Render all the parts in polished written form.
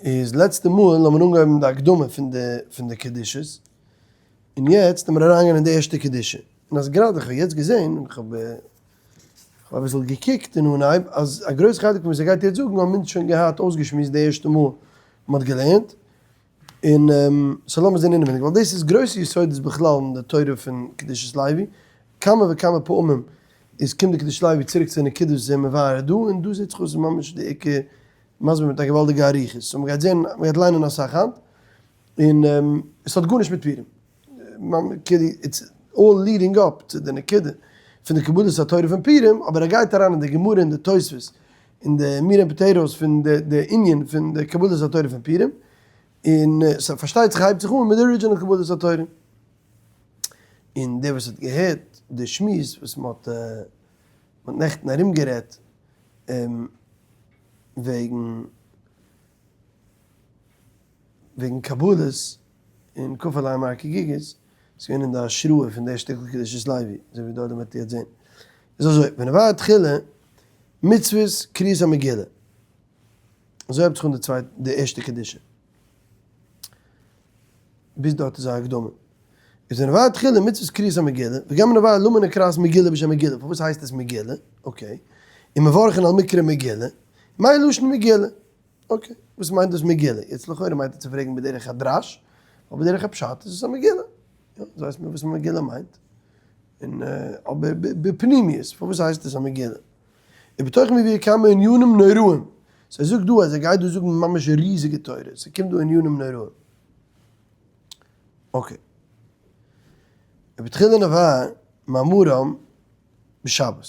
איז לעצטע מאל האבן מיר אנגעהויבן די הקדמה פון די פון די קדושות, און יעצט וועלן מיר אריינגיין אין די ערשטע קדושה, און אז גראדע איך האב יעצט געזען, און איך האב אביסל געקוקט אין אנהייב, אז א גרויס חלק פון וואס ער גייט יעצט זאגן האבן אונז שוין געהאט אויסגעשמועסט די ערשטע מאל מען האט געלערנט, און so לאמיר זען אינעווייניג, ווייל דאס איז גרויסע יסודות בכלל אין די תורה פון קדושת לוי, כמה וכמה פעמים איז קומט די קדושת לוי צוריק צו די נקודה וואס איז מבאר דא, און דא זעט זיך אויס ממש די עיקר מסביר מיט א געוואלדיגע אריכות, so מ'גייט זען, מ'גייט ליינען אסאך היינט, און עס האט גארנישט מיט פורים, כאילו it's all leading up צו די נקודה פון די קבלת התורה פון פורים, אבער ער גייט אריין אין די גמרא און די תוספות און די meat and potatoes פון די ענין פון די קבלת התורה פון פורים, און ס'פארשטייט זיך הייבט זיך אן מיט די original קבלת התורה. און דער וואס האט געהערט די שמועס וואס מ'האט נעכטן ארומגערעדט וועגן וועגן קבלות און כפה עליהם הר כגיגית, איז געווען אין די השראה פון די שטיקל קדושת לוי, אזוי ווי די עולם וועט יעצט זען. איז אזוי, ונבאר תחילה מצוות קריאת המגילה, אזוי הייבט זיך אן די צווייטע די ערשטע קדושה, ביז דארט איז א הקדמה. איז ונבאר תחילה מצוות קריאת המגילה, וגם ונבאר למה נקראת מגילה בשם מגילה, פארוואס הייסט עס מגילה, okay, ומברכין על מקרא מגילה, מאי לשון מגילה? okay, וואס מיינט דאס מגילה? יעצט לכאורה מיינט ער צו פרעגן בדרך הדרש, אבער בדרך הפשט איז עס א מגילה. יא, אונז ווייסט מיר וואס מגילה מיינט. און אבער בפנימיות, פארוואס הייסט עס א מגילה? ובתוך מביא כמה ענינים נוראים. so ער זאגט דא אז ער גייט דא זאגן ממש ריזיגע תורות, ס'קומט דא ענינים נוראים. okay. ובתחילה נבאר מאמרם בשבת.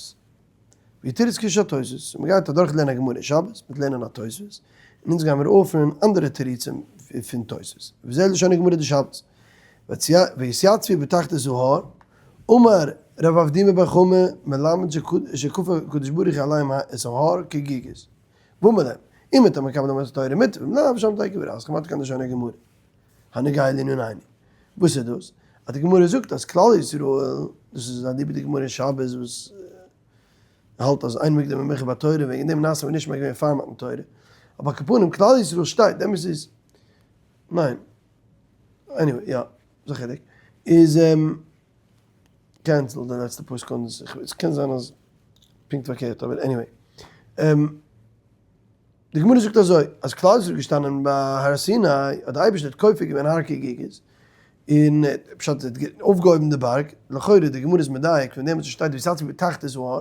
ויתירוץ קושיות התוס', און מ'גייט אדורך לערנען א גמרא אין שבת, מיט לערנען א תוס', און אונז גיימיר אויפנעמען אנדערע תירוצים פון תוס', וזה לשון הגמרא דשבת, ויתייצבו בתחתית ההר, אמר רב אבדימי בר חמא, מלמד שכפה הקדוש ברוך הוא עליהם את ההר כגיגית, ואמר להם, אם אתם מקבלים את התורה מוטב, אם לאו, שם תהא קבורתכם, עד כאן לשון הגמרא. הנוגע לענינינו. וואס איז דאס? אז די גמרא זאגט אז כלל ישראל, דאס איז אליבא די גמרא אין שבת וואס האלט אז אין מוקדם ומאוחר בתורה, וועגן דעם נעשה ונשמע געווען פאר מתן תורה, אבער על כל פנים כלל ישראל שטייט, די אמת איז, ניין, anyway, יא, איז א חילוק, איז cancel די לעצטע פאר סעקונדעס, עס קען זיין אז פונקט פארקערט אבער anyway. די גמרא זאגט אזוי, אז כלל ישראל איז געשטאנען ביי הר סיני, האט די אייבערשטער האט כופה געווען הר כגיגית, און פשט ער האט אויפגעהויבן די בארג, לכאורה די גמרא איז מדייק פון דעם וואס עס שטייט ויתיצבו בתחתית ההר,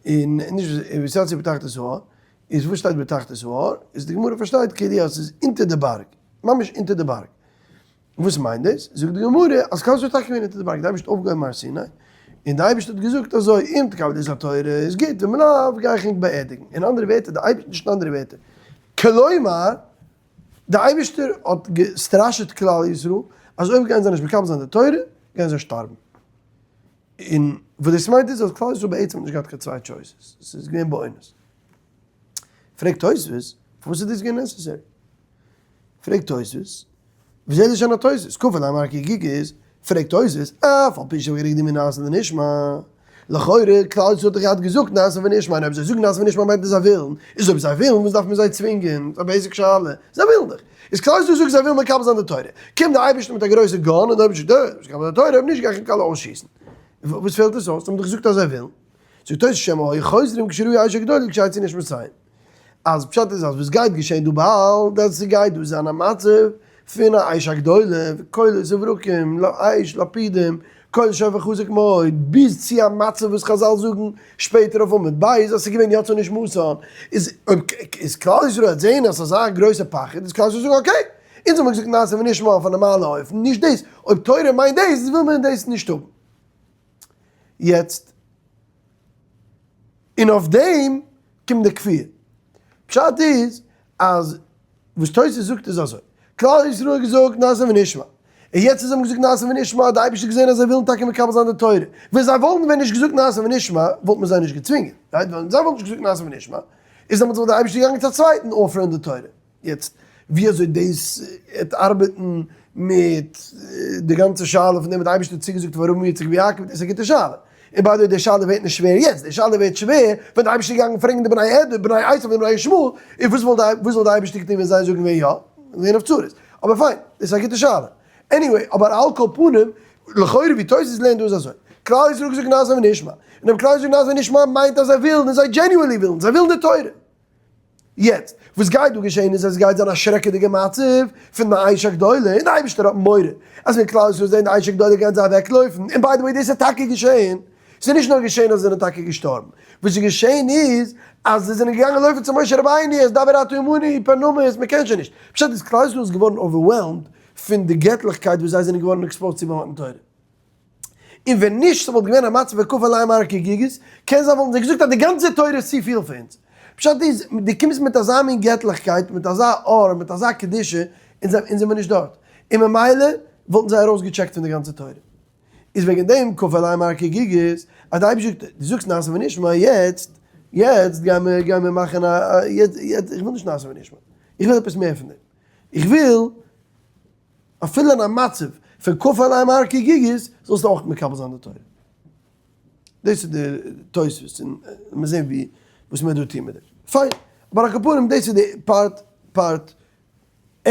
און נישט ויתיצבו בתחתית ההר, איז וואס שטייט בתחתית ההר, איז די גמרא פארשטייט כאילו אז עס איז אונטער די בארג, ממש אונטער די בארג. וואס מיינט דאס? זאגט די גמרא אז כלל ישראל איז טאקע געווען אונטער די בארג, די אייבערשטער האט אויפגעהויבן הר סיני, און די אייבערשטער האט געזאגט אזוי, אם תקבלו את התורה איז גוט, ואם לאו גיי איך ענק באערדיגן. אין אנדערע ווערטער, די אייבערשטער, נישט אין אנדערע ווערטער, כלומר, די אייבערשטער האט געסטראשעט כלל ישראל אז אויב גייען זיי נישט מקבל זיין די תורה, גייען זיי שטארבן. און וואס דאס מיינט איז אז כלל ישראל בעצם האט נישט געהאט קיין צוויי choices, עס איז געווען באונס. פרעגט תוספות, פארוואס איז דאס געווען necessary? פרעגט תוספות, ווי זעהט שוין א תוספות? כפה עליהם הר כגיגית, פרעגט תוספות, אף על פי שכבר הקדימו נעשה לנשמע, לכאורה כלל ישראל האט דאך געהאט געזאגט נעשה ונשמע, און אויב זיי זאגן נעשה ונשמע מיינט עס זיי ווילן, איז אויב זיי ווילן וואס דארף מען זיי צווינגען? ס'איז א basic שאלה, זיי ווילן דאך, איז כלל ישראל זאגט זיי ווילן מקבל זיין די תורה, קומט די אייבערשטער מיט א גרויסע gun און די אייבערשטער זאגט, אה, מקבל די תורה, אויב נישט גיי איך ענק אלע אויסשיסן. וואס פעלט עס אויס? זיי האבן דאך געזאגט אז זיי ווילן. זאגט תוס' שמא היו חוזרים כשראו אש הגדולה כשיצאו נשמותיהם. אז פשט איז אז וואס גייט געשען דא באלד אז ס'גייט דא זיין א מצב פון א אש הגדולה וקולות וברקים אש לפידים קול שופר חזק מאוד ביז צו א מצב וואס חזל זאגן שפעטער אויף עמוד ב' אז ס'איז געווען יצא נשמתן איז אויב איז כלל ישראל וועט זעהן אז ס'איז אזא גרויסע פחד איז כלל ישראל זאגן okay אונז האבן געזאגט נעשה ונשמע אויף א נארמאלע אופן נישט דאס אויב תורה מיינט דאס וויל מען דאס נישט האבן יעצט און אויף דעם קומט די כפייה. פשט איז אז וואס תוס' זאגט איז אזוי, כלל ישראל האט געזאגט נעשה ונשמע, און יעצט אז זיי האבן געזאגט נעשה ונשמע האט די אייבערשטער געזען אז זיי ווילן טאקע מקבל זיין די תורה, ווען זיי וואלטן ווען נישט געזאגט נעשה ונשמע וואלט מען זיי נישט געצווינגען, right? ווען זיי וואלטן נישט געזאגט נעשה ונשמע איז דעמאלטס וואלט די אייבערשטער געגאנגען צו א צווייטן offer ן די תורה. יעצט ווי אזוי דאס וועט ארבעטן מיט די גאנצע שאלה פון דעם וואס די אייבערשטער האט צוגעזאגט פאר אברהם יצחק ויעקב, דאס איז א גוטע שאלה. און by the way די שאלה ווערט נישט שווער יעצט, די שאלה ווערט שווער ווען די אייבערשטער איז געגאנגען פרעגן די בני אדום, בני עשו און בני ישמעאל, און וואס וואלט וואס וואלט די אייבערשטער געטון ווען זיי זאגן ווען יא? געווען אויף צרות. אבער פיין, דאס איז א גוטע שאלה. anyway, אבער על כל פנים, לכאורה ווי תוס' לערנט דא איז אזוי, כלל ישראל האט געזאגט נעשה ונשמע, און אויב כלל ישראל זאגט נעשה ונשמע מיינט אז זיי ווילן און זיי genuinely ווילן, זיי ווילן די תורה. יעצט, וואס גייט דא געשען איז אז עס גייט זיין א שרעקעדיגע מצב פון די אש הגדולה, און די אייבערשטער האט מורא אז ווען כלל ישראל זעהן די אש הגדולה גייען זיי אוועקלויפן, און by the way דאס איז טאקע געשען, ס'איז נישט נאר געשען אז זיי זענען טאקע געשטארבן, וואס איז געשען איז אז זיי זענען געגאנגען לויפן צו משה רבינו, אז דבר אתה עמנו פן נמות, מען קען שוין נישט. פשט איז כלל ישראל איז געווארן overwhelmed פון די געטליכקייט וואס זיי זענען געווארן exposed צו ביי מתן תורה. און ווען נישט ס'וואלט געווען א מצב פון כפה עליהם הר כגיגית, קען זיין וואלטן זיי געזאגט אז די גאנצע תורה איז צופיל פאר אונז. פשט איז, דו קומסט מיט אזא מין געטליכקייט, מיט אזא אור, מיט אזא קדושה, אונז זעמיר נישט דארט. און ממילא וואלטן זיי ארויסגעטשעקט פון די גאנצע תורה. איז וועגן דעם כפה עליהם הר כגיגית, אז די אייבערשטער זאגט, דו זאגסט נעשה ונשמע, יעצט, יעצט גיימיר, גיימיר מאכן א, יעצט, יעצט, איך וויל נישט נעשה ונשמע, איך וויל עפעס מער פון דעם, איך וויל אפילו אין א מצב פון כפה עליהם הר כגיגית, זאלסטו אויך מקבל זיין די תורה. דאס איז די תוספות, און מיר זעהן ווי, וואס מען דא טוהן מיט דעם. פיין, אבער על כל פנים דאס איז די part, part A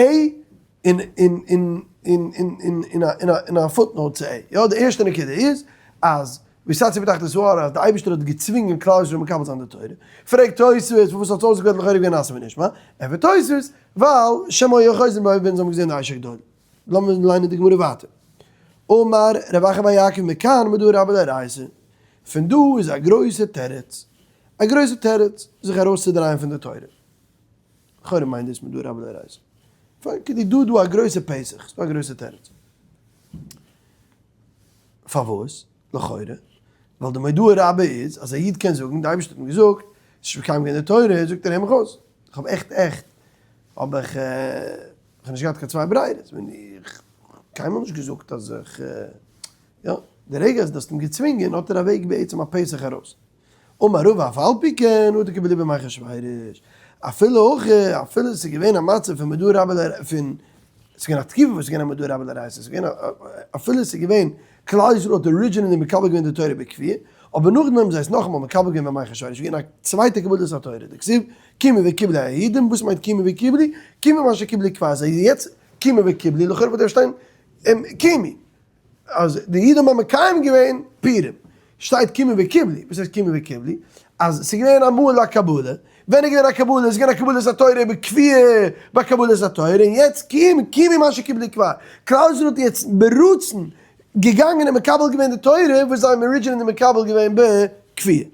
אין אין אין אין אין אין אין א אין א אין א footnote צו A. יא, די ערשטע נקודה איז אז ויתיצבו בתחתית ההר אז די אייבערשטער האט געצווינגען כלל ישראל מקבל זיין די תורה. פרעגט תוספות פארוואס האט עס אויסגעפעלט לכאורה געווען נעשה ונשמע? ענטפערט תוספות ווייל שמא היו חוזרים בהם ווען זיי האבן געזען די אש הגדולה. לאמיר ליינען די גמרא ווייטער. אמר רב אחא בר יעקב מכאן מודעא רבה לאורייתא. פון דא איז א גרויסע תירוץ. א גרויסע תירוץ זיך ארויסצודרייען פון די תורה. לכאורה מיינט דאס מודעא רבה לאורייתא. פיין, כדי דא דא א גרויסע פתח, ס'דא א גרויסע תירוץ. פארוואס? לכאורה, ווייל די מודעא רבה איז אז א איד קען זאגן, די אייבערשטער האט אים געזאגט, ס'איז נישט מקיים געווען די תורה, זאגט ער הער מיך אויס, איך האב עכט עכט האב איך איך האב נישט געהאט קיין צוויי ברירות, ווען איך קיינמאל נישט געזאגט אז איך יא, די רגע אז דו האסט אים געצווינגען האט ער א וועג בעצם א פתח ארויס. אמר רבא אף על פי כן אטו כבליבו מאחשוורוש, אפילו הכי, אפילו עס איז געווען א מצב פון מודעא רבה ל פון, עס איז געווען א תקופה וואס איז געווען א מודעא רבה לאורייתא, עס איז געווען א, אפילו עס איז געווען, כלל ישראל האט originally מקבל געווען די תורה בכפייה, אבער נאכדעם האבן זיי עס נאכאמאל מקבל געווען בימי אחשוורוש, איז געווען א צווייטע קבלת התורה, דכתיב, קימו וקיבלו היהודים, וואס מיינט קימו וקיבלו? קימו מה שקיבלו כבר, זיי יעצט קימו וקיבלו, לכאורה וואלט דארף שטיין קימו. אז די אידן האבן מקיים געווען פורים, שטייט קימו וקיבלו, וואס הייסט קימו וקיבלו? אז ס'איז געווען אמאל א קבלה, ווען איז געווען א קבלה? ס'איז געווען א קבלת התורה בכפייה ביי קבלת התורה, און יעצט קימו, קימו מה שקיבלו כבר, כלל ישראל האט יעצט ברצון געגאנגען און מקבל געווען די תורה וואס זיי האבן originally מקבל געווען בכפייה.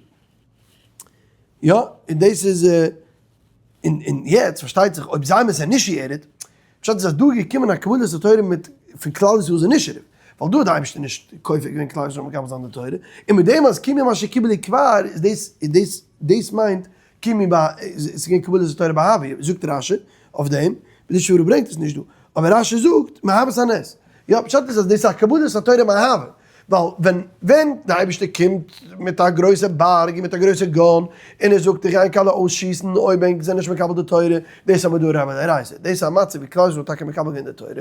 יא, און דאס איז, און און יעצט פארשטייט זיך אויב זיי האבן עס initiated, פשט איז אז דא איז געקומען א קבלת התורה מיט פון כלל ישראל איז initiative, ווייל דא האט די אייבערשטער נישט כופה געווען כלל ישראל מקבל זיין די תורה, און מיט דעם אז קימו מה שקיבלו כבר איז דאס איז דאס דאס מיינט קימו ב איז געווען קבלת התורה באהבה, זאגט רשי אויף דעם, בדי שברו ברענגט עס נישט דא, אבער רשי זאגט מאהבת הנס, יא פשט איז אז דאס איז א קבלת התורה מאהבה. ווייל ווען ווען די אייבערשטער קומט מיט א גרויסע בארג און מיט א גרויסע gun און ער זאגט איך גיי ענק אלע אויסשיסן אויב ענק זענען נישט מקבל די תורה, דאס איז א מודעא רבה דאורייתא, דאס איז א מצב ווי כלל ישראל האט טאקע מקבל געווען די תורה,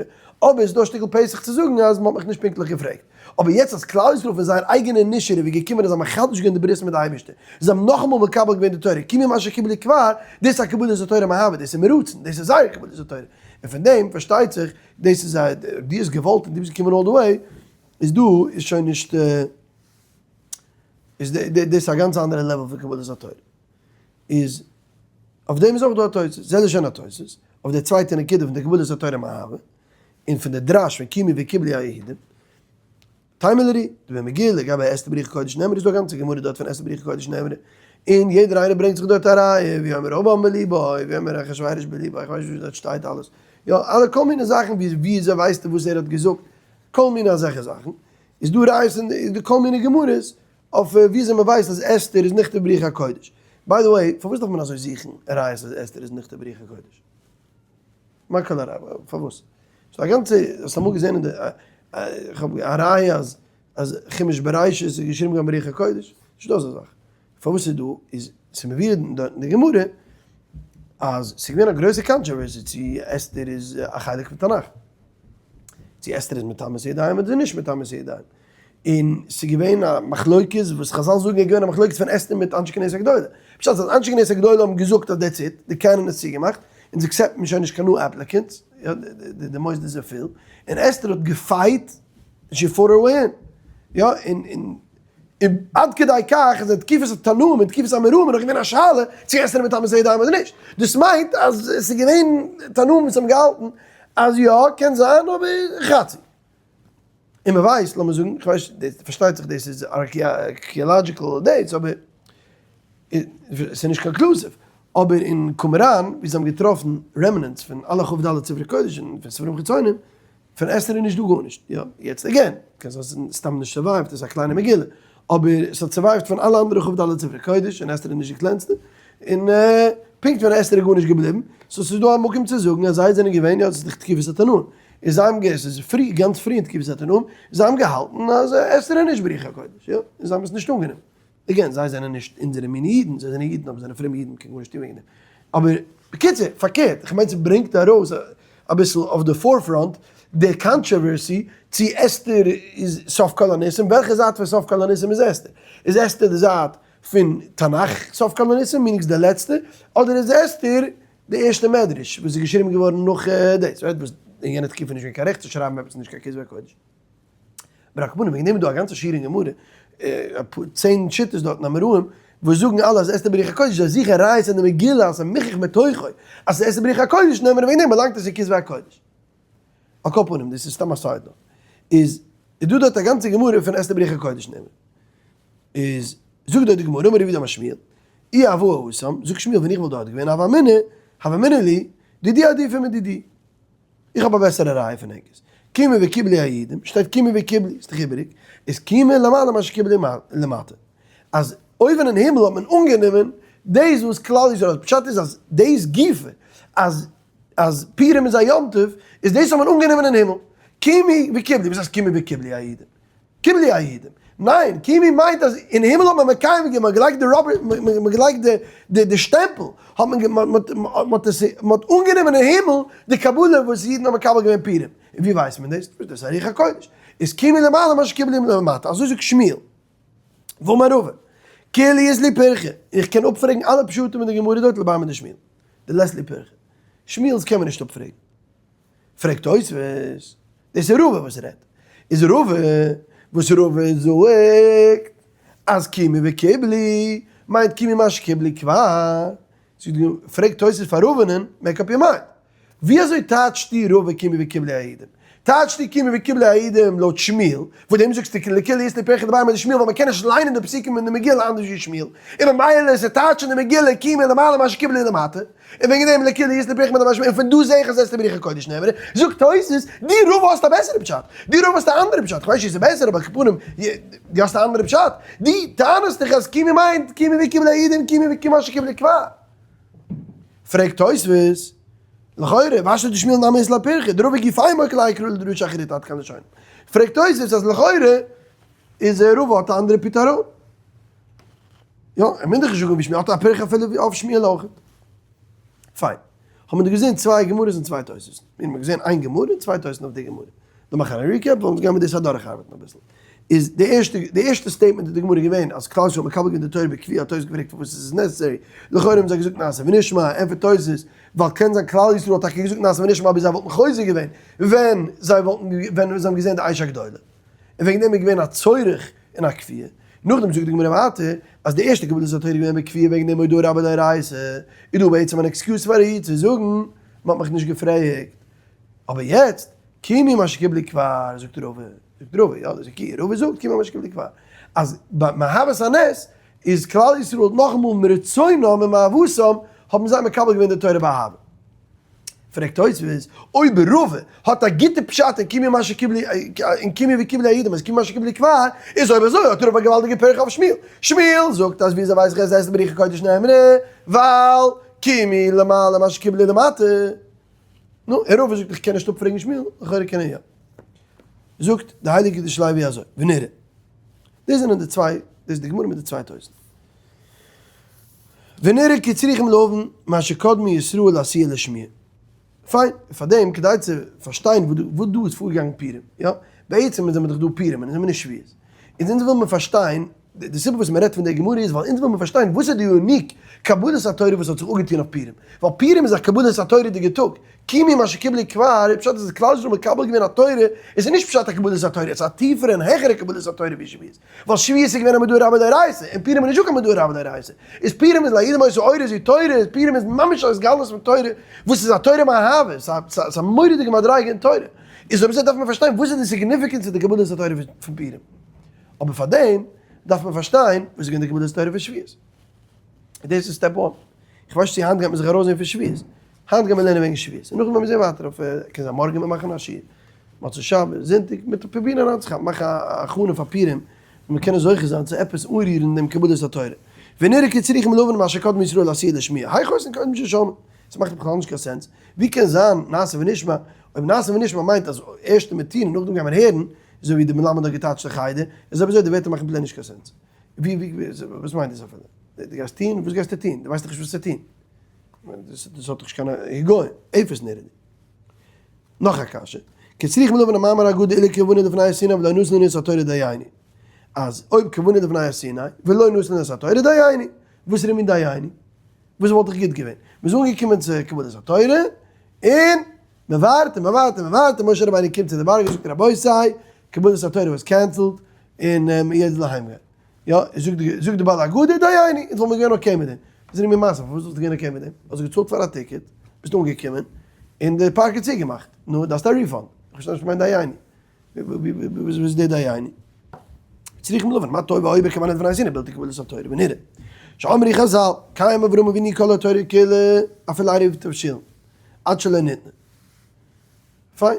אבער עס איז דא א שטיקל פתח צו זאגן אז מען האט מיך נישט פונקטליך געפרעגט. אבער יעצט אז כלל ישראל פון זייער אייגענע initiative איז געקומען און זיי האבן מחדש געווען די ברית מיט די אייבערשטער, זיי האבן נאכאמאל מקבל געווען די תורה, קימו מה שקיבלו כבר, דאס איז א קבלת התורה מאהבה, דאס איז מרצון, דאס איז זייער קבלת התורה, און פון דעם פארשטייט זיך דאס איז א, דו האסט געוואלט און דו ביסט געקומען all the way, איז דא איז שוין נישט איז דאס א גאנץ אנדערע level פון קבלת התורה. איז אויף דעם איז אויך דא א תוס', זה לשון התוס', אויף די צווייטע נקודה פון די קבלת התורה מאהבה, און פון די דרש פון קימו וקיבלו היהודים. תימה לרי, דבי מגילה לגבי אסתר ברוח הקודש נאמרה איז דא א גאנצע גמרא דארט פון אסתר ברוח הקודש נאמרה, און יעדער איינער ברענגט זיך דארט א ראיה, ויאמר המן בליבו, ויאמר אחשורוש בליבו, איך ווייס נישט ווי דארט שטייט אלעס, יא אלע כל מיני זאכן ווי אזוי ווייסטו וואס ער האט געזאגט, כל מיני אזעלכע זאכן, איז דא ראיות אין די כל מיני גמרות אויף וויאזוי מען ווייסט אז אסתר איז נכתב ברוח הקודש. by the way, פארוואס דארף מען אזוי זוכן ראיות אז אסתר איז נכתב ברוח הקודש? מה כל הרע? פארוואס? ס'איז א גאנצע, האסט אמאל געזען אין די, איך האב א ראיה אז אז חומש בראשית איז געשריבן געווארן ברוח הקודש? נישטא אזא זאך. פארוואס איז דא? איז ס'מבואר דארט אין די גמרא אז ס'איז געווען א גרויסע controversy צו אסתר איז א חלק פון תנך. צו אסתר איז מטמא ידיים אדער נישט מטמא ידיים. און ס'איז געווען א מחלוקת וואס חזל זאגן איז געווען א מחלוקת פון אסתר מיט אנשי כנסת הגדולה. פשט אז אנשי כנסת הגדולה האבן געזאגט אז that's it, די canon איז צוגעמאכט, אונז accept מיר שוין נישט קיין new applicants. יא, די מוסדות זענען פול, און אסתר האט גע fight, she fought her way in, יא, און און און עד כדי כך אז אין תקופת התנאים און תקופת האמוראים איז נאך געווען א שאלה צו אסתר איז מטמא ידיים אדער נישט, דאס מיינט אז עס איז געווען תנאים וואס האבן געהאלטן אז יא, קען זיין, אבער חצי. און מען ווייסט, לאמיר זאגן, איך ווייס, פארשטייט זיך דאס איז archaeological dates, אבער עס איז נישט conclusive, אבער אין קומראן ווי זיי האבן געטראפן remnants פון אלע כ"ד ספרי קודש און פון ספרים חיצונים, פון אסתר איז נישט דא גארנישט, יא, יעצט again, קען זיין ס'איז סתם נישט survived, עס איז א קליינע מגילה, אבער עס האט survived פון אלע אנדערע כ"ד ספרי קודש און אסתר איז נישט די קלענסטע, און פונקט פון אסתר איז גארנישט געבליבן, so ס'איז דא א מקום צו זאגן אז זיי זענען געווען, יא, עס איז דאך תקופת התנאים, און זיי האבן גע, ס'איז פרי, גאנץ פרי אין תקופת התנאים, זיי האבן געהאלטן אז אסתר איז נישט ברוח הקודש, יא, און זיי האבן עס נישט אנגענומען. again, זיי זענען נישט אונזערע מיני אידן, זיי זענען אידן אבער זענען פרומע אידן, מ'קען גארנישט טון וועגן דעם. אבער בקיצור, פארקערט, איך מיין ס'ברענגט ארויס אביסל אויף די forefront די controversy צו אסתר איז סוף כל הניסים, וועלכע זייט פון סוף כל הניסים איז אסתר? איז אסתר די זייט פון תנך סוף כל הניסים, meaning די לעצטע, אדער איז אסתר די ערשטע מדרש וואס איז געשריבן געווארן נאך דאס, right? וואס אין יענע תקופה איז נישט געווען קיין רעכט צו שרייבן עפעס נישט קיין כתבי הקודש. ברחמנא, וועגן דעם איז דא א גאנצע שיעור אין גמרא, אפאר צען שיטות דארטן אמוראים, וואס זאגן אלע אז אסתר ברוח הקודש, זיי זוכן ראיות אין די מגילה אז ס'איז מוכח מתוכו אז ס'איז אסתר ברוח הקודש, נעמען וועגן דעם באלאנגט עס אין כתבי הקודש. על כל פנים, דאס איז סתם א side note. איז דא דארט א גאנצע גמרא פון אסתר ברוח הקודש נעמען. איז זאגט דארט די גמרא, אמר רב יהודה אמר שמואל, אי הוה התם, זאגט שמואל ווען איך וואלט דארט געווען, הוה אמינא, הוה אמינא לי, דידי עדיפא מדידי. איך האב א בעסערע ראיה פון ענקערס. קימו וקיבלו היהודים, שטייט קימו וקיבלו, איז דאך איבעריג, איז קימו למעלה מה שקיבלו למטה. אז אויבן אין הימל האט מען אנגענומען דאס וואס כלל ישראל האט, פשט איז אז דאס גופא אז אז פורים איז א יום טוב, איז דאס האט מען אנגענומען אין הימל. קימו וקיבלו, וואס הייסט קימו וקיבלו היהודים? קיבלו היהודים. ניין, קימו מיינט אז אין הימל האט מען מקיים געווען, מען האט געלייגט די rubber, מען האט געלייגט די די שטעמפל, האט מען מען האט עס, מען האט אנגענומען אין הימל די קבלה וואס אידן האבן מקבל געווען פורים. און ווי ווייסט מען דאס? דאס איז א רוח הקודש. איז קימו למעלה מה שקיבלו למטה, אזוי זאגט שמואל. ואמר רבא, כולהו אית להו פירכא, איך קען אפפרעגן אלע פשטים אין די גמרא דארט לבר מדשמואל. דלית ליה פירכא. שמואל'ס קען מען נישט אפפרעגן. פרעגט תוספות, דאס איז רבא וואס רעדט, איז רבא וואס רבא זאגט אז קימו וקיבלו מיינט קימו מה שקיבלו כבר, פרעגט תוספות פאר רבא'נען, make up your mind, ווי אזוי טייטשט דו רבא קימו וקיבלו היהודים? טייטשט דו קימו וקיבלו היהודים לויט שמואל, וואס דעם זאגסטו לכולהו אית להו פירכא לבר מדשמואל ווייל מען קען נישט ליינען די פסוקים אין די מגילה אנדערש ווי שמואל, און ממילא איז טייטש אין די מגילה קימו למעלה מה שקיבלו למטה. און וועגן דעם לכולהו אית להו פירכא לבר מדשמואל, און פון דא זעה איך אז אסתר ברוח הקודש נאמרה, זאגט תוס', דו רבא האסט א בעסערע פשט, דו רבא האסט א אנדערע פשט, כ'ווייס נישט צו ס'איז בעסער אבער על כל פנים, דו האסט א אנדערע פשט, דו טענה'סט דאך אז קימו מיינט קימו וקיבלו היהודים קימו וקיבלו מה שקיבלו כבר. פרעגט תוס', לכאורה, והשתא דשמואל נמי אית ליה פירכא, דרבא גופיה מוקי להאי קרא לדרשה אחריתא עד כאן לשונו. פרעגט תוס' אז לכאורה איז רבא האט א אנדערע פתרון. יא, ער מיינט דאך נישט זאגן ווי שמואל, האט א פירכא אפילו ווי אויף שמואל אויך. פיין. האבן מיר דא געזען צוויי גמרות און צוויי תוס'. מיר האבן געזען איין גמרא און צוויי תוס' אויף די גמרא. לאמיר מאכן א recap, און גיימיר דאס אדורכארבעטן אביסל. איז די ערשטע, די ערשטע statement איז די גמרא געווען אז כלל ישראל האט מקבל געווען די תורה בכפייה, האט תוס' געפרעגט פארוואס עס איז necessary, לכאורה האבן זיי געזאגט נעשה ונשמע, ענטפערט תוס', ווייל קען זיין כלל ישראל האט טאקע געזאגט נעשה ונשמע אבער זיי וואלטן חוזר געווען ווען זיי וואלטן, ווען זיי האבן געזען די אש הגדולה. און וועגן דעם איז געווען א צורך אין א כפייה. נאכדעם זאגט די גמרא ווייטער אז די ערשטע קבלת התורה איז געווען בכפייה וועגן דעם הודאה רבה דאורייתא, איז דא בעצם אן excuse פאר איר צו זאגן מען האט מיך נישט געפרעגט. אבער יעצט, קימו מה שקיבלו כבר, זאגט רבא, זאגט רבא, יא דאס איז קי, רבא זאגט קימו מה שקיבלו כבר, אז ביי מאהבת הנס איז כלל ישראל נאכאמאל מרצונם ומאהבתם האבן זיי מקבל געווען די תורה באהבה. פרעגט תוספות, אויב רבא האט א גוטע פשט אין קימו מה שקיבלו אין קימו וקיבלו היהודים אז קימו מה שקיבלו כבר, איז אויב אזוי האט רבא א געוואלדיגע פירכא אויף שמואל. שמואל זאגט אז וויאזוי ווייס איך אז אסתר ברוח הקודש נאמרה, ווייל קימו למעלה מה שקיבלו למטה. נו, און רבא זאגט איך קען נישט אפפרעגן שמואל, לכאורה קען ער יא. זאגט די הייליגע קידושי לוי אזוי, ונראה. דאס זענען די צוויי, דאס איז די גמרא מיט די צוויי תוס'. ונראה כי צריכים להבין מה שקדמו ישראל לעשיה לשמועה. פיין, פאר דעם כדי צו פארשטיין וואס דא איז פארגעגאנגען פורים, יא, בעצם זענען מיר דאך דא פורים און זענען מיר נישט שבועות. איז אונז וויל מיר פארשטיין. די סיבה וואס מען רעדט פון די גמרא איז ווייל אונז וויל מיר פארשטיין וואס איז די unique קבלת התורה וואס האט זיך אפגעטון אויף פורים, ווייל פורים איז א קבלת התורה'דיגע טאג, קיימו מה שקיבלו כבר, איז פשט אז כלל ישראל מקבל געווען א תורה, איז נישט פשט א קבלת התורה, עס איז א טיפערע און העכערע קבלת התורה ווי שבועות, ווייל שבועות איז געווען א מודעה רבה דאורייתא, און פורים איז נישטא קיין מודעה רבה דאורייתא, איז פורים איז ליהודים היתה אורה זו תורה, פורים איז ממש א התגלות פון תורה, וואס איז א תורה מאהבה, ס'איז א מורא'דיגע מדריגה אין תורה, איז אויב אזוי דארף מען פארשטיין וואס איז די significance פון די קבלת התורה פון פורים. אבער פאר דעם דארף מען פארשטיין וואס איז געווען די קבלת התורה פון שבועות. דאס איז step one. איך ווייס נישט צו היינט גייט מען זיך ארויסזעהן פון שבועות. היינט גייט מען לערנען וועגן שבועות. און נאכדעם וועלן מיר זעהן ווייטער אויף קען זיין מארגן וועט מען מאכן א שיעור. מוצאי שבת, זונטאג, מ'וועט פרובירן אריינצוכאפן, מאכן א הכנה פאר פורים, און מיר קענען זוכה זיין צו עפעס אנרירן דעם קבלת התורה. ונראה כי צריכים להבין מה שקדמו ישראל לעשיה לשמיעה. היאך עושין קודם ששומעין? עס מאכט בכלל נישט קיין sense. ווי קען זיין נעשה ונשמע, אויב נעשה ונשמע מיינט אז ערשט מיר טון און נאכדעם גייען מיר הערן, אזוי ווי די מלמד האט געטייטשט אין חדר, איז אויב אזוי די ווערטער מאכן plain נישט קיין sense. ווי ווי וואס מיינט דאס אפילו? דו גייסט טון? וואס גייסטו טון? דו ווייסט דאך נישט וואס צו טון. דאס האט דאך נישט קיין היגיון, אפס נראה לי. נאך א קשיא, כי צריכים להבין המאמר הגדול אילו כוונה לפני הר סיני ולא נתן לנו את התורה דיינו. אז אויב כוונה לפני הר סיני ולא נתן לנו את התורה דיינו, וואס איז די מין דיינו? וואס וואלט דאך גוט געווען? מ'איז אנגעקומען צו קבלת התורה, און מ'ווארט און מ'ווארט און מ'ווארט, און משה רבינו קומט צו די בארג און זאגט רבותי, קבלת התורה was cancelled, און יעדער זאל אהיים גיין. יא, זאגט די זאגט די בעל הגדה, דיינו, אונז וואלט מיר געווען okay מיט דעם. וואס איז די מין מעשה? פארוואס וואלסטו געווען okay מיט דעם? האסט געצאלט פאר א ticket, ביסט אנגעקומען, און די פארק איז צוגעמאכט. נו, דארפסט א refund. איך פארשטיי נישט וואס מיינט דיינו. וואס איז די דיינו? צריכים להבין, מה טוב האויבער כמעט פון א בלתי קבלת התורה ונראה שאמרו חזל, קיים אברהם אבינו כל התורה כולה אפילו עירוב תבשילין עד שלא ניתנה. פיין.